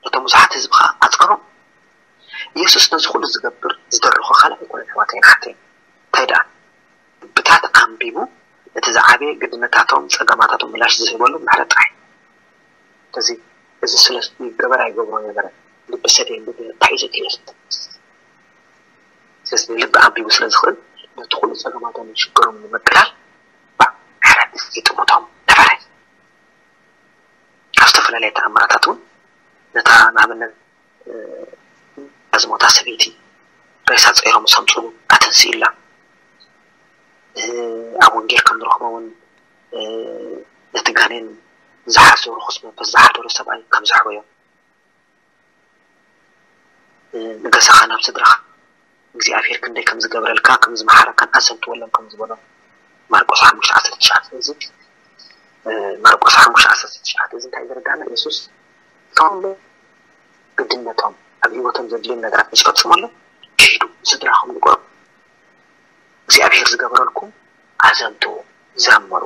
ነቶም ብዙሓት ህዝቢ ኸኣ ኣጽገቦም። ኢየሱስ ነዚ ኹሉ ዝገብር ዝደረኾ ካልእ ኣይኮነን ኣሕዋተይን ኣሓተይን። እንታይ ደኣ ብታት ኣንቢቡ ነቲ ዝዓበየ ግድነታቶም ጸገማታቶም ምላሽ ዝህበሉ ምሕረት ጥራሕ እዩ። ስለዚ እዚ ስለ ይገበር ኣይገብሮ ነበረ ልቢ ሰደይ ልቢ እንታይ እዩ ዘድልዮ? ስለዚ ንልቢ ኣንቢቡ ስለ ዝኽእል ነቲ ኩሉ ጸገማቶም ሽግሮም ንምቅላል ባዕ ምሕረት ይጥምቶም ነበረ። ኣብ ዝተፈላለየ ተኣምራታት እውን ነታ ንኣብነት ዝሞታ ሰበይቲ ሬሳ ጸይሮም ምስ ኣምጽሉ ኣተንስእላ። ኣብ ወንጌል ከም ንረኽቦ እውን ነቲ ጋኔን ዝሓዞ ርኹስ መንፈስ ዝሓደሮ ሰብኣይ ከም ዘሕወዮ ንገዛኻ ናብ ስድራኻ እግዚኣብሔር ክንደይ ከም ዝገብረልካ ከም ዝመሓረካን ኣዘንትወሎም ከም ዝበሎ ማርቆስ ሓሙሽተ ዓሰርተ ትሽዓተ እዚ ማርቆስ ሓሙሽተ ዓሰርተ ትሽዓተ እዚ እንታይ ዘረዳና? የሱስ እቶም ግድነቶም ኣብ ህይወቶም ዘድልዮም ነገራት ምስ ፈጸመሎም ኪዱ ስድራኹም ንገሩ እግዚኣብሔር ዝገበረልኩም ኣዘንትዉ ዘምሩ።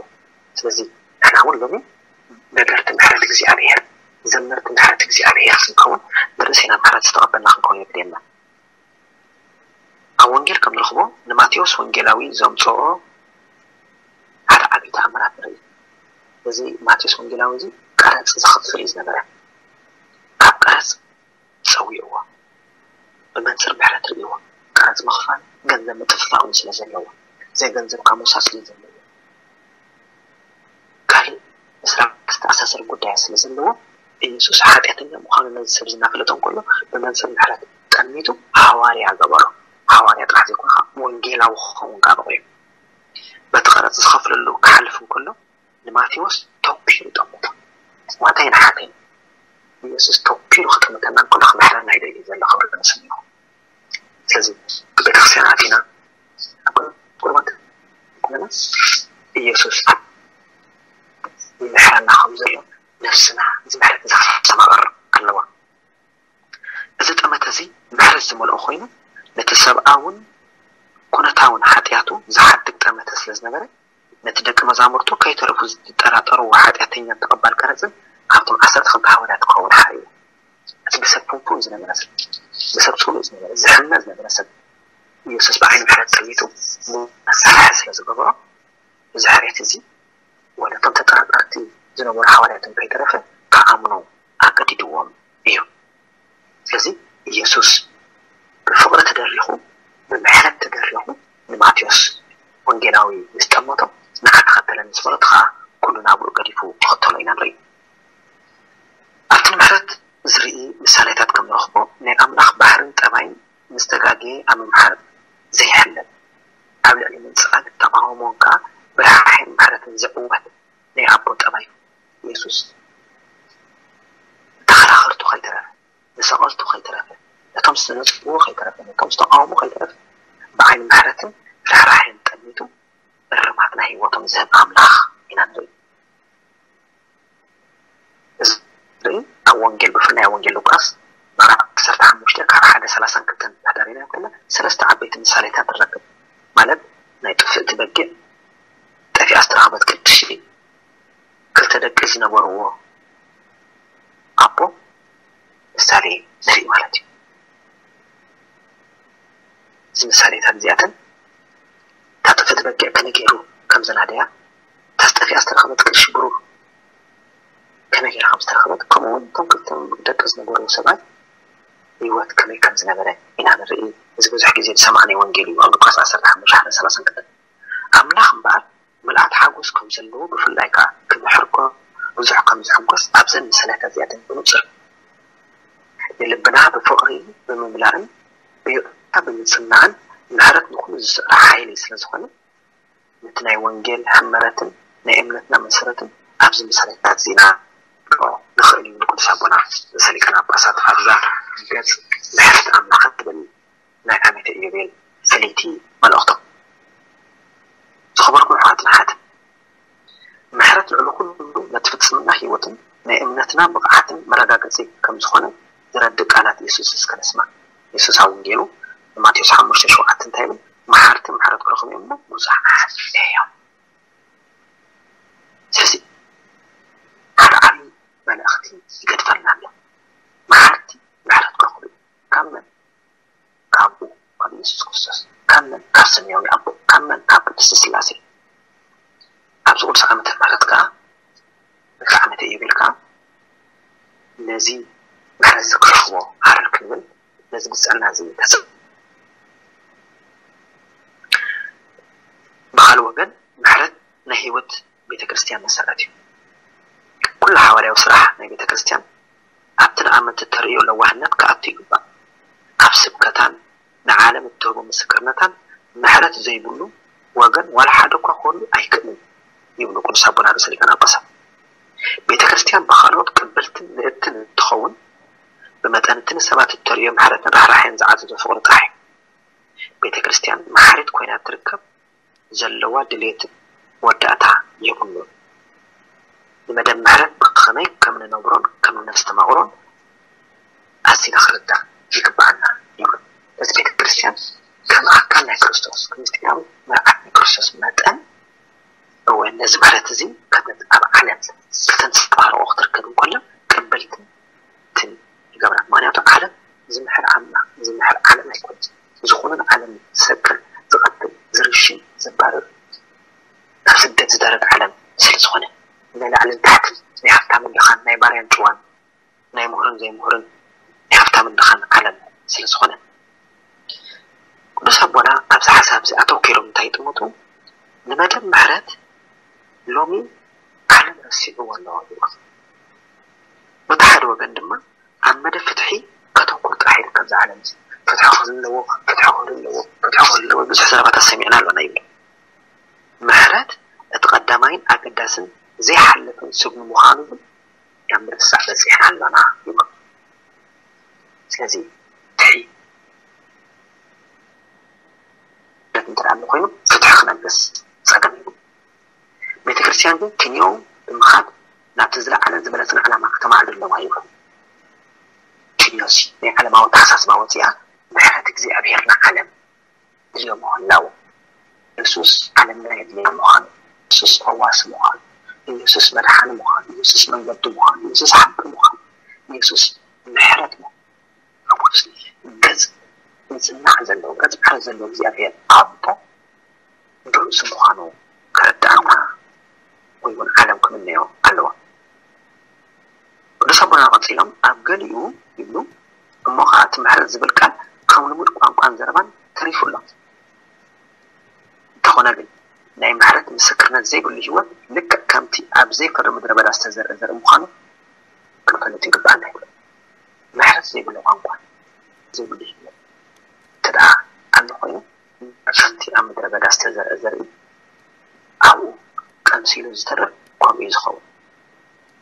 ስለዚ ንሕና እውን ሎሚ ነገርቲ ምሕረት እግዚኣብሔር ዘመርቲ ምሕረት እግዚኣብሔር ክንከውን ንርእስና ምሕረት ዝተቐበልና ክንከውን የድልየና። ኣብ ወንጌል ከም ንረኽቦ ንማቴዎስ ወንጌላዊ ዘምፅኦ ሓደ ዓብዪ ተኣምራት ንርኢ። እዚ ማቴዎስ ወንጌላዊ እዚ ቀረፅ ዝኸፍል እዩ ዝነበረ። ካብ ቀረፅ ፀዊዕዎ ብመንፅር ምሕረት ርእይዎ። ቀረፅ ምኽፋል ገንዘብ ምጥፍፋእ እውን ስለ ዘለዎ ዘይ ገንዘብካ ምውሳድ ስለ ዘለዎ፣ ካልእ ምስላ ዝተኣሳሰር ጉዳያት ስለ ዘለዎ፣ ኢየሱስ ሓጢኣተኛ ምዃኑ ነዚ ሰብ እዚ እናፈለጠ እንከሎ፣ ብመንጽር ምሕረት ጠሚቱ ሃዋርያ ገበሮ። ሃዋርያ ጥራሕ ዘይኮነ፣ ከዓ ወንጌላዊ ክኸውን ከዓ በቒዑ። በቲ ቀረጽ ዝኸፍለሉ ክሓልፍ እንከሎ፣ ንማቴዎስ ተኪሉ ጠመቶ። ዋታይ ንሓተይ ኢየሱስ ተኪሉ ክጥምተና እንከሎ ክምሕረና ይደሊ ዘሎ ክብሪ ንስሙ ይኹን። ስለዚ ቤተክርስትያን ኣቲና ኣብ ቁርበት ኮለና ኢየሱስ ይምሕረና ከም ዘሎ ነፍስና እዚ ምሕረት እዚ ክሰማቕር ኣለዋ። እዚ ጠመተ እዚ ምሕረት ዝመልኦ ኮይኑ ነቲ ሰብኣውን ኩነታውን ሓጢኣቱ ዝሓድግ ጠመተ ስለ ዝነበረ ነቲ ደቂ መዛሙርቱ ከይተረፉ ዝጠራጠርዎ ሓጢኣተኛ ተቐባል ቀረጽን ካብቶም ዓሰርተ ክልተ ሃዋርያት ክኸውን ሓርዩ። እቲ ብሰብ ፍንፉን ዝነበረ ሰብ፣ ብሰብ ጽሉእ ዝነበረ፣ ዝሕመ ዝነበረ ሰብ ኢየሱስ ብዓይኒ ምሕረት ጠሚቱ መሳርሒ ስለ ዝገበሮ እዚ ሕርየት እዚ ወደ እቶም ተጠራጠርቲ ዝነበሩ ሃዋርያትን ከይተረፈ ክኣምኑ ኣገዲድዎም እዩ። ስለዚ ኢየሱስ ብፍቕሪ ተደሪኹ፣ ብምሕረት ተደሪኹ ንማቴዎስ ወንጌላዊ ምስ ጠመቶ ንዓ ተኸተለኒ ምስ በሎ እቲ ኸዓ ኩሉ ናብርኡ ገዲፉ ክኸተሎ ኢና ንርኢ። ኣብቲ ንምሕረት ዝርኢ ምሳሌታት ከም ንረኽቦ ናይ ኣምላኽ ባህርን ጠባይን ምስ ተጋገየ ኣብ ምምሓር ዘይሕለል ኣብ ልዕሊ ምንጻግ ተቓውሞን ከኣ ብርሕራሕን ምሕረትን ዝዕወት ናይ ኣቦ ጠባይ ኢየሱስ ተኸራኸርቱ ከይተረፈ ንሰቐልቱ ከይተረፈ ነቶም ዝተነጽግዎ ከይተረፈ ነቶም ዝተቓወሙ ከይተረፈ ብዓይኒ ምሕረትን ርሕራሕን ጠሚቱ እርማት ናይ ህይወቶም ዝህብ ኣምላኽ ኢና ንርኢ። እዚ ንርኢ ኣብ ወንጌል ብፍላይ ኣብ ወንጌል ሉቃስ ምዕራፍ ዓሰርተ ሓሙሽተ ካብ ሓደ ሰላሳን ክልተን እንድሕር ዳሪና ከለና ሰለስተ ዓበይቲ ምሳሌታት ንረክብ። ማለት ናይ ጥፍእቲ በጊዕ፣ ጠፊኣ ዝተረኽበት ቅድሺ፣ ክልተ ደቂ ዝነበርዎ ኣቦ ምሳሌ ንርኢ ማለት እዩ። እዚ ምሳሌታት እዚኣተን እታ ጥፍእቲ በጊዕ ከመይ ገይሩ ከም ዘናደያ፣ እታ ጠፊኣ ዝተረኸበት ቅርሺ ብሩር ከመይ ገይራ ከም ዝተረኸበት፣ ከምኡ እውን እቶም ክልተ ደቂ ዝነበርዎ ሰብኣይ ህይወት ከመይ ከም ዝነበረ ኢና ንርኢ። እዚ ብዙሕ ግዜ ዝሰማዕናዮ ወንጌል እዩ። ኣብ ሉቃስ ዓሰርተ ሓሙሽተ ሓደ ሰላሳን ክልተን። ኣምላኽ እምበኣር ምልኣት ሓጎስ ከም ዘለዎ፣ ብፍላይ ከኣ ክምሕር ከሎ ብዙሕ ከም ዝሕጎስ ኣብዘን ምሳሌታት እዚኣተን ብንጹር ንልብና ብፍቕሪ ብምምላእን ብይቕሬታ ብምጽንናዕን ምሕረት ንኹሉ ዝስዕሮ ሓይሊ ስለ ዝኾነ፣ ነቲ ናይ ወንጌል ሕመረትን ናይ እምነትና መሰረትን ኣብዚ ምሳሌታት ዜና ንኽእል እዩ ንቅዱስ ኣቦና ርእሰ ሊቃነ ጳጳሳት ኣብዛ ገጽ ምሕረት ኣምላኽ እትብል ናይ ዓመተ ኢዮቤል ፍልይቲ መልእኽቶም። ዝኸበርኩም ኣሕዋትን ኣሓትን፣ ምሕረት ልዕሊ ኩሉ ነቲ ፍጽምና ህይወትን ናይ እምነትና ብቕዓትን መረጋገጺ ከም ዝኾነ ዘረድእ ቃላት ኢየሱስ እስከ ንስማዕ። ኢየሱስ ኣብ ወንጌሉ ንማቴዎስ ሓሙሽተ ሸውዓተ እንታይ ይብል? መሓርቲ ምሕረት ክረኽቡ እዮም እሞ ብዙሓት እዮም። ስለዚ ሓደ ዓብዪ መልእኽቲ ይገድፈልና ኣሎ። መሓርቲ ምሕረት ክረኽቡ እዮም። ካብ መን? ካብኡ ካብ ኢየሱስ ክርስቶስ። ካብ መን? ካብ ሰማያዊ ኣቦ። ካብ መን? ካብ ቅድስቲ ስላሴ። ኣብዚ ቅዱስ ዓመተ ምሕረት ከዓ ወይ ከዓ ዓመተ ኢዮቤል ከዓ ነዚ ምሕረት እዚ ክረኽቦ ሃረር ክንብል ነዚ ብፅዕና እዚ ተስ ብካልእ ወገን ምሕረት ናይ ህይወት ቤተ ክርስቲያን መሰረት እዩ። ኩሉ ሓዋርያዊ ስራሕ ናይ ቤተ ክርስቲያን ኣብቲ ንኣመንቲ እተርእዮ ለዋህነት ክኣቱ ይግባእ። ኣብ ስብከታን ንዓለም እትህቦ ምስክርነታን ምሕረት ዘይብሉ ወገን ዋላ ሓደ እኳ ክህሉ ኣይክእልን ይብሉ ቅዱስ ኣቦና ርእሰ ሊቃነ ጳጳሳት። ቤተ ክርስቲያን ብኻልኦት ቅብልትን ምእትን እንትኸውን ብመጠን እቲ ንሰባት እተርእዮ ምሕረትን ራሕራሕን ዝዓዘዞ ፍቕሪ ጥራሕ እዩ። ቤተ ክርስቲያን መሓሪት ኮይና ትርከብ ዘለዋ ድሌትን መወዳእታ የብሉን። ንመደብ ምሕረት ብኸመይ ከም ንነብሮን ከም ነስተማቕሮን ኣዚና ክርዳእ ይግብኣና ይብሉ። እዚ ቤተ ክርስቲያን ከም ኣካል ናይ ክርስቶስ፣ ከም ምስጢራዊ መርዓት ናይ ክርስቶስ መጠን፣ እወ ነዚ ምሕረት እዚ ከም ኣብ ዓለም ከተንጸባርቖ ክትርከብ እንከሎ ቅብልትን ትን ይገብራ። ምኽንያቱ ዓለም ዝምሕር ኣምላኽ ዝምሕር ዓለም ኣይኮነትን። ዝኾነ ንዓለም ዝሰቅል፣ ዝቐትል፣ ዝርሽን፣ ዘባርር፣ ናብ ስደት ዝዳረግ ዓለም ስለ ዝኾነ ናይ ላዕልን ታሕትን ናይ ሃብታምን ድኻን ናይ ባርያን ጭዋን ናይ ምሁርን ዘይምሁርን ናይ ሃብታምን ድኻን ዓለም ስለ ዝኾነ ቅዱስ ኣቦና ኣብዚ ሓሳብ እዚ ኣተኪሮም እንታይ ይጥምቱ? ንመደብ ምሕረት ሎሚ ዓለም ረሲዕዎ ኣለዋ ይብሉ። በቲ ሓደ ወገን ድማ ኣብ መደብ ፍትሒ ከተኩር ጥራሕ ይርከብ እዛ ዓለም እዚ። ፍትሒ ክህልዎ፣ ፍትሒ ክህልዎ፣ ፍትሒ ክህልዎ ብዙሕ ዘረባታት ሰሚዕና ኣለና ይብሉ። ምሕረት እቲ ቀዳማይን ኣገዳስን ዘይሓልፍን ስጉሚ ምዃኑ ግን ናብ ምርሳዕ በፂሕና ኣለና ይብሉ። ስለዚ ፍትሒ እንተ ደኣ ኣሎ ኮይኑ ፍትሒ ክነግስ ፀገም እዩ። ቤተ ክርስቲያን ግን ክንዮ ብምኻድ ናብቲ ዝለዓለን ዝበለፅን ዕላማ ከተማዕዱ ኣለዋ ይብሉ። ክንዮሲ ናይ ዓለማዊ ኣተሓሳስባ ወፂኣ ምሕረት እግዚኣብሔር ንዓለም ድልዮ ምህላው፣ የሱስ ዓለምና የድልያ ምዃኑ፣ የሱስ ፈዋሲ ምዃኑ፣ የሱስ መድሓኒ ምዃኑ፣ የሱስ መንገዲ ምዃኑ፣ የሱስ ሓቂ ምዃኑ፣ የሱስ ምሕረት ምዃኑ፣ ገጽ ምጽናዕ ዘለዎ፣ ገጽ ምሕረት ዘለዎ እግዚኣብሔር ኣቦ ብርእሱ ምዃኑ ከረድኣና ወይ እውን ዓለም ክምነዮ ኣለዎ። ቅዱስ ኣቦና ቀጺሎም ኣብ ገሊኡ ይብሉ፣ እሞ ኸዓ እቲ ምሕረት ዝብል ቃል ከም ልሙድ ቋንቋን ዘረባን ተሪፉ ኣሎ። እንተኾነ ግን ናይ ምሕረት ምስክርነት ዘይብሉ ህይወት ልክዕ ከምቲ ኣብ ዘይፈሪ ምድረ በዳ ዝተዘርአ ዘርኢ ምዃኑ ክንፈልጥ ይግባኣና ይብሉ። ምሕረት ዘይብሉ ቋንቋ ዘይብሉ ህይወት እንተ ደኣ ኣሎ ኮይኑ ከምቲ ኣብ ምድረ በዳ ዝተዘርአ ዘርኢ ኣብኡ ቀምሲሉ ዝተርፍ ከምኡ እዩ ዝኸውን።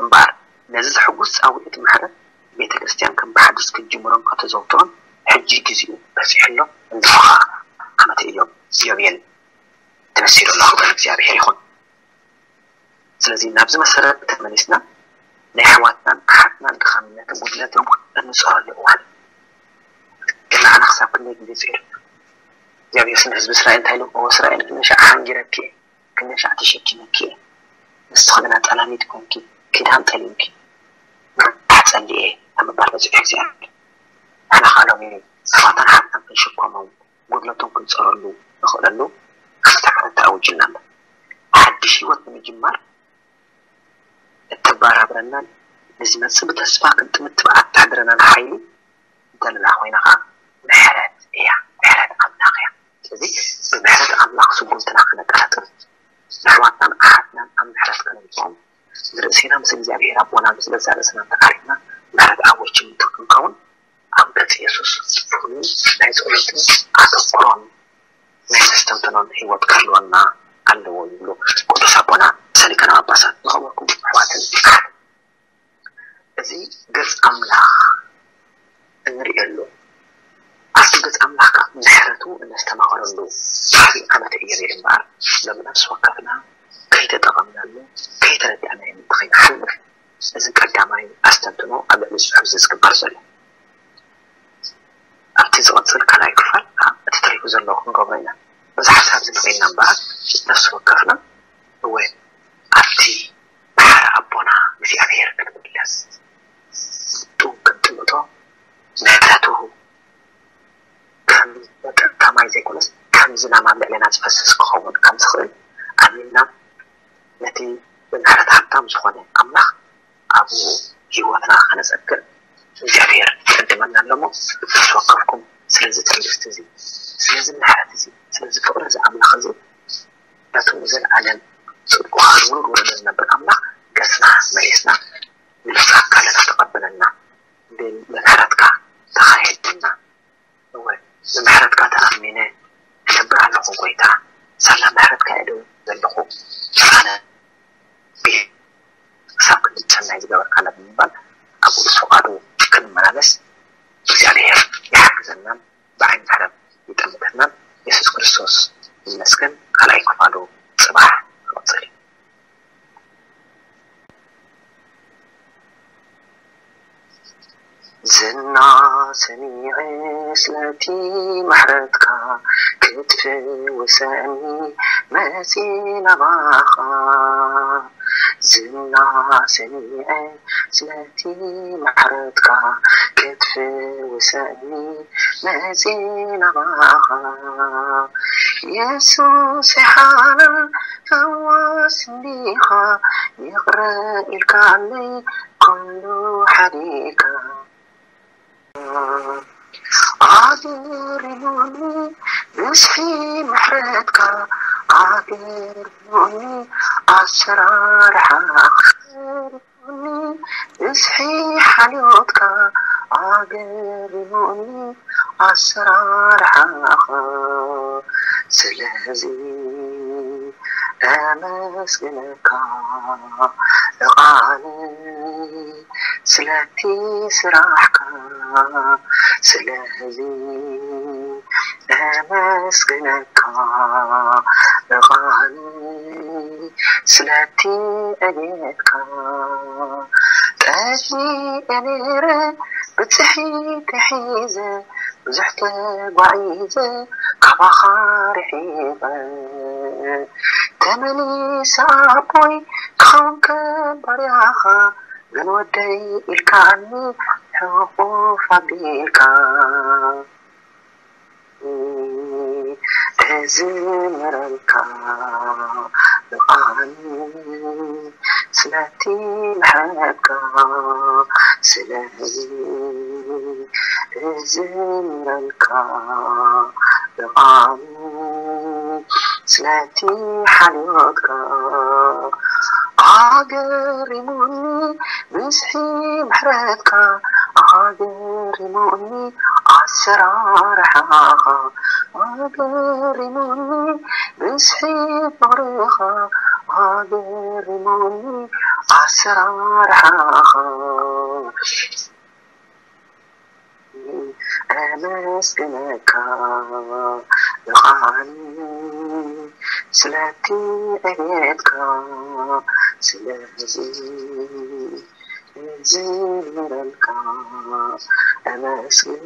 እምበኣር ነዚ ዘሕጉስ ጻውዒት ምሕረት ቤተ ክርስቲያን ከም ብሓድሽ ክትጅምሮን ከተዘውትሮን ሕጂ ግዜኡ በጺሑ ኣሎ። እንሆ ኸኣ ዓመተ ኢዮብ ኢዮቤል ተመሲሉ ኣሎ። ክብሪ እግዚኣብሔር ይኹን። ስለዚ ናብዚ መሰረት ተመሊስና ናይ ኣሕዋትናን ኣሓትናን ድኻምነትን ጉድለትን እንጽረሉ እዋን እዩ። ግን ንዓና ክሳብ ክንደይ ግዜ ጽዒሩ? እግዚኣብሔር ስም ህዝቢ እስራኤል እንታይ ኢሉ? ኦ እስራኤል ክንደይ ሻዕ ሓንጊረኪ እየ፣ ክንደይ ሻዕ ተሸኪመኪ እየ። ንስኺ ግና ጠላሚት ኮንኪ፣ ኪዳን ጠሊምኪ፣ ንቕሓት ጸሊኤ ኣብ ምባል በጺሑ እግዚኣብሔር። ንሕና ኸኣ ሎሚ ኣሕዋትናን ኣሓትናን ክንሽከሞም ጉድለቶም ክንጸረሉ ንኽእለሉ ዓመተ ምሕረት ተኣዊጅልና ኣሎ። ሓድሽ ህይወት ንምጅማር እተበራብረናን ንዝመጽእ ብተስፋ ክንጥምት ትብኣ እተሕድረናን ሓይሊ እንተለና ኮይና ኸኣ ምሕረት እያ። ምሕረት ኣምላኽ እያ። ስለዚ ብምሕረት ኣምላኽ ስጉምትና ከነቀላጥፍ ንኣሕዋትናን ኣሓትናን ኣብ ምሕረት ከነምጽኦም ንርእስና ምስ እግዚኣብሔር ኣቦና ምስ ገዛእ ርእስና ተቓሪብና ምሕረት ኣቦች ክንከውን ኣብ ገጽ የሱስ ፍሉይ ናይ ጸሎትን ኣተኩሮን ናይ መስተንትኖን ህይወት ክህልወና ኣለዎ ይብሉ ቅዱስ ኣቦና ሰሊቀና ጳጳሳት። ዝኸበርኩም ኣሕዋትን ኣሓትን፣ እዚ ገጽ ኣምላኽ እንርእየሉ ኣብቲ ገጽ ኣምላኽ ከዓ ምሕረቱ እነስተማቕረሉ ዓብዪ ዓመተ ኢዮቤል እምበኣር ሎሚ ነፍሲ ወከፍና ከይተጠቐምናሉ ከይተረዳእናዮ እንተኸይንሓልፍ እዚ ቀዳማይ ኣስተንትኖ ኣብ ልዕሊ እዚ ጽሑፍ እዚ ዝግበር ዘሎ። ኣብቲ ዝቕጽል ካልኣይ ክፋል እቲ ተሪፉ ዘሎ ክንገብሮ ኢና። በዚ ሓሳብ እዚ እንተኾይንና እምበኣር ነፍሲ ወከፍና እወ ኣብቲ ብሓረ ኣቦና እግዚኣብሔር ክንምለስ ጡብ ክንጥምቶ ምሕረቱ ከም ዝጠጥታ ማይ ዘይኮነስ ከም ዝናም ኣብ ልዕሌና ዝፈስስ ክኸውን ከም ዝኽእል ኣሚንና ነቲ ብምሕረት ሃብታም ዝኾነ ኣምላኽ ኣብኡ ህይወትና ከነጸግዕ እግዚኣብሔር ይዕድመና ኣሎ እሞ ተስወከፍኩም ስለዚ ትዕግስቲ እዚ ስለዚ ምሕረት እዚ ስለዚ ፍቕሪ እዚ ኣምላኽ እዚ ነቱ ንዘለኣለም ጽድቁ ከኣ ንውሉድ ወለዶ ዝነብር ኣምላኽ ገጽና መሊስና ንምጽኣካ ኣለና ተቐበለና ብምሕረትካ ተኻየደና እወ ብምሕረትካ ተኣሚነ እነብር ኣለኹ ጎይታ ሳላ ምሕረትካ እየ ደው ዘለኹ ኣነ ክሳብ ክንዲ ሰናይ ዝገበርካና ብምባል ኣብ ቅዱስ ፍቓዱ ክንመላለስ እግዚኣብሔር ይሓግዘናን ብዓይኒ ምሕረት ይጠምተናን የሱስ ክርስቶስ ይመስገን። ካልኣይ ክፋሉ ጽባሕ ክቕጽል እዩ። ዝና ሰሚዐ ስለቲ ምሕረትካ ክትፍውሰኒ መጺ ናባኻ ዝና ሰሚዐ ስለቲ ምሕረትካ ክትፍውሰኒ መጺ ናባኻ የሱስ ሓላል ፈዋስ እንዲኻ ይቕረ ኢልካለይ ኩሉ ሓዲካ ኣዙሪሉኒ ብዝሒ ምሕረትካ ኣገርሙኒ ኣሰራርሓ ኣኽበርኩኒ። ብዝሒ ሓልዮትካ ኣገርሙኒ ኣሰራርሓኻ። ስለዚ ኣመስግነካ ብቓል ስለቲ ስራሕካ። ስለዚ ኣመስግነካ ብቓል ስለቲ ዕቤትካ። ጠፊኤ ነይረ ብጽሒት ተሒዘ ብዙሕ ተጓዒዘ ካባኻ ርሒቐ። ተመሊሰ ኣቦይ ክኸውን ከም ባርያኻ፣ ግን ወደይ ኢልካኒ ሕቑፍ ኣቢልካ። እዝምረልካ ብቓል ስለቲ ምሕረትካ። ስለዚ እዝምረልካ ብቓል ስለቲ ሓልዮትካ። ኣገሪሙኒ ብዝሒ ምሕረትካ፣ ኣገሪሙኒ ኣሰራርሓኻ፣ ኣገሪሙኒ ብዝሒ ፍቕርኻ፣ ኣገሪሙኒ ኣሰራርሓኻ። ኣመስግነካ ብቓል ስለቲ ዕቤትካ። ስለዚ እዝምረልካ ኣመስግን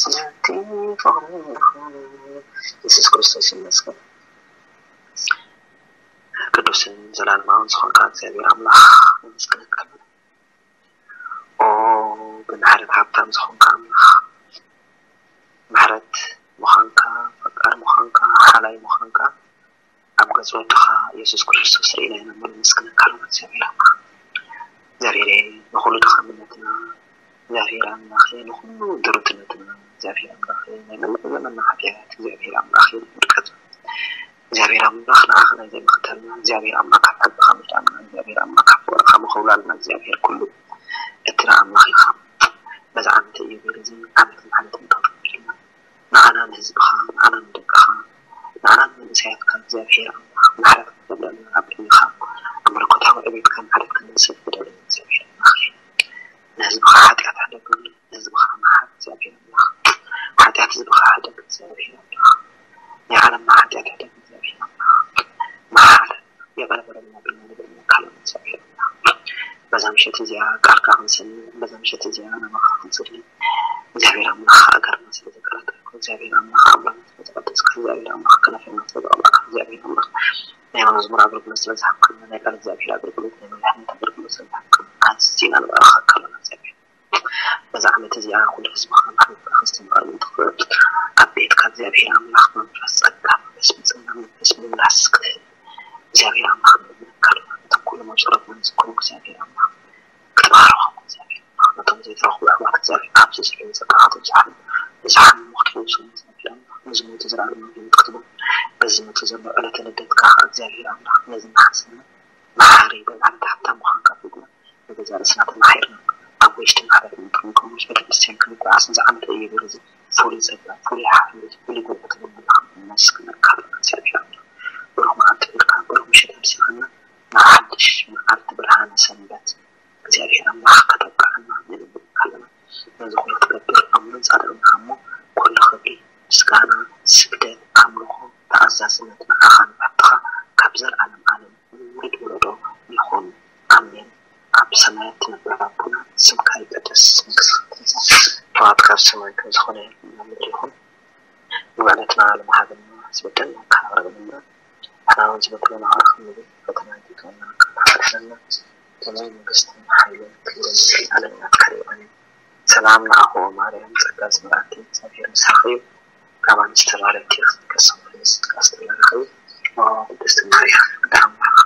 ስለቲ ፍቕርኻ። የሱስ ክርስቶስ ይመስገን። ቅዱስን ዘላለማውን ዝኾንካ እግዚኣብሔር ኣምላኽ ነመስግነካ። ኦ ብምሕረት ሃብታም ዝኾንካ ኣምላኽ፣ ምሕረት ምዃንካ፣ ፈቃር ምዃንካ፣ ሓላይ ምዃንካ ኣብ ገጽ ወድኻ የሱስ ክርስቶስ ርኢና ኢና እሞ ነመስግነካ ኣለና እግዚኣብሔር ኣምላኽ። እግዚኣብሔር ንኹሉ ድኻምነትና፣ እግዚኣብሔር ኣምላኽ ንኹሉ ድሩትነትና፣ እግዚኣብሔር ኣምላኽ ናይ መላእ ዘመንና ሓጢኣት፣ እግዚኣብሔር ኣምላኽ ውድቀት እግዚኣብሔር ኣምላኽ ንዓኻ ናይ ዘይምኽተልና እግዚኣብሔር ኣምላኽ ካብ ሕግኻ ምዳና እግዚኣብሔር ኣምላኽ ካብ ፍቕርኻ ምኽውላልና እግዚኣብሔር ኩሉ እትራ ኣምላኽ ኢኻ። በዚ ዓመተ ኢዮቤል እዚ ዓመተ ምሕረት ምእንታን ንዓና ንህዝብኻ ንዓና ንደቅኻ ንዓና ንመንእሰያትካ እግዚኣብሔር ኣምላኽ ምሕረት ክትገብረልና ኣብ ቅድሜኻ ኣብ መለኮታዊ ዕቤትካ ምሕረት ክንስብ ፍደለና እግዚኣብሔር ኣምላኽ። ንህዝብኻ ሓጢኣት ሕደገሉ። ንህዝብኻ መሓር እግዚኣብሔር ኣምላኽ። ሓጢኣት ህዝብኻ ሕደግ እግዚኣብሔር ኣምላኽ። ናይ ዓለምና ሓጢኣት ሕደግ እግዚኣብሔር ኣምላኽ። መሓር ይቕረ በለልና ብልና ንብል መካሎም እግዚኣብሔር ኣምላኽ። በዛ ምሸት እዚኣ ቃልካ ክንሰምዕ በዛ ምሸት እዚኣ ናባኻ ክንጽሊ እግዚኣብሔር ኣምላኽ ሃገርና ስለ ዘቀራጠልኩ እግዚኣብሔር ኣምላኽ ኣምላኽና ስለ ዘቀደስካ እግዚኣብሔር ኣምላኽ ከነፈና ስለ ዘቐባእካ እግዚኣብሔር ኣምላኽ ናይ መዝሙር ኣገልግሎት ስለ ዝሃብካና ናይ ቃል እግዚኣብሔር ኣገልግሎት ናይ መድሓኒት ኣገልግሎት ስለ ዝሃብካና ኣዝና ንባረኸካ ኣለና እግዚኣብሔር በዛ ዓመት እዚኣ ኩሉ ህዝብኻ ንክንብርኽ ዝተምሃሩ እንትኽእል ኣብ ቤትካ እግዚኣብሔር ኣምላኽ መንፈስ ጸጋ መንፈስ ብፅና መንፈስ ምምላስ ክትህብ እግዚኣብሔር ኣምላኽ ንልምነካ ኣለና ነቶም ኩሎም ኣብ ጸሎትና ንዝኮኑ እግዚኣብሔር ኣምላኽ ክትባርኾም እግዚኣብሔር ኣምላኽ ነቶም ዘይተረኽቡ ኣሕዋት እግዚኣብሔር ኣብዚ ዘለዉ ጸጋኻ ተብዝሓሉ ብዝሓመሙ ክትፈውሶም እግዚኣብሔር ኣምላኽ ንዝሞቱ ዘለኣለማዊ ህይወት ክትቦም በዚ ዝመጽእ ዘሎ ዕለተ ልደትካ እግዚኣብሔር ኣምላኽ ነዚ እናሓሰብና መሓሪ ብምሕረት ሃብታም ምዃንካ ፍልጥና ንገዛእ ርእስና ተማሒርና ኣብ ጎይሽቲ ምሕረት ምእንትኹም ከም ቤተ ክርስቲያን ክንጓዓዝ ንዝዓመተ ኢዮቤል እዚ ፍሉይ ጸጋ ፍሉይ ሓልዮት ፍሉይ ጉልበት ንብልካ ነመስግነካ ኣለና እግዚኣብሔር ኣምላኽ ብሩኽ መዓልቲ ብልካ ብሩኽ ምሸት ኣምሲኻና ናብ ሓድሽ መዓልቲ ብርሃነ ሰንበት እግዚኣብሔር ኣምላኽ ከተብቅዓና ንልምነካ ኣለና ነዚ ኩሉ ትገብር ኣምኖን ጻድቕን ኢኻ እሞ ኩሉ ክብሪ ምስጋና ስግደት ኣምልኾ ተኣዛዝነት ንዓኻ ንብሕትኻ ካብ ዘለኣለም ዓለም ንውሉድ ወለዶ ይኹን ኣሜን ኣብ ሰማያት ትነብር ኣቦና ስምካ ይቀደስ መንግስትካ ትምጻእ ፍቓድካ ኣብ ሰማይ ከም ዝኾነ ይኹን ኣብ ምድሪ ይኹን ንውዕለትና ሎም ሃበና ዝበደልናካ ይቕረ በለና ንሕና እውን ዝበደልናኻ ከም ንብል ፈተና ኣይተእትወና ካብ ሓጢኣትና ከማይ መንግስትን ሓይልን ክብርን ዘለኣለም ናትካ እዩ ኣሜን ሰላም ንዓኹም ማርያም ጸጋ ዝመልኣኪ እግዚኣብሔር ምሳኺ እዩ ካብ ኣንስቲ ተባረኪ ኢኺ ከስም ፍሬ ጸጋ ዝተባረኸ እዩ ኦ ቅድስቲ ማርያም ኣደ ኣምላኽ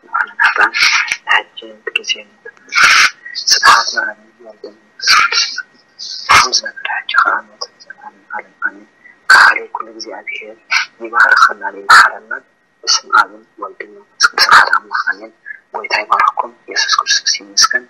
ንዓለም ሓጥኣን ንሕጂ ግዜ ስብሓት ንኣብ ወልድ መንፈስ ቅዱስ ከም ዝነበረ ሕጂ ከኣ ነቲ ዘላለም ዓለም ኣሜን ከሓሉ ይባርኸናን ይምሓረናን። ብስም ኣብን ወልድን መንፈስ ቅዱስን ሓደ ኣምላኽ ኣሜን። ጎይታ ይባርኽኩም። ኢየሱስ ክርስቶስ ይመስገን።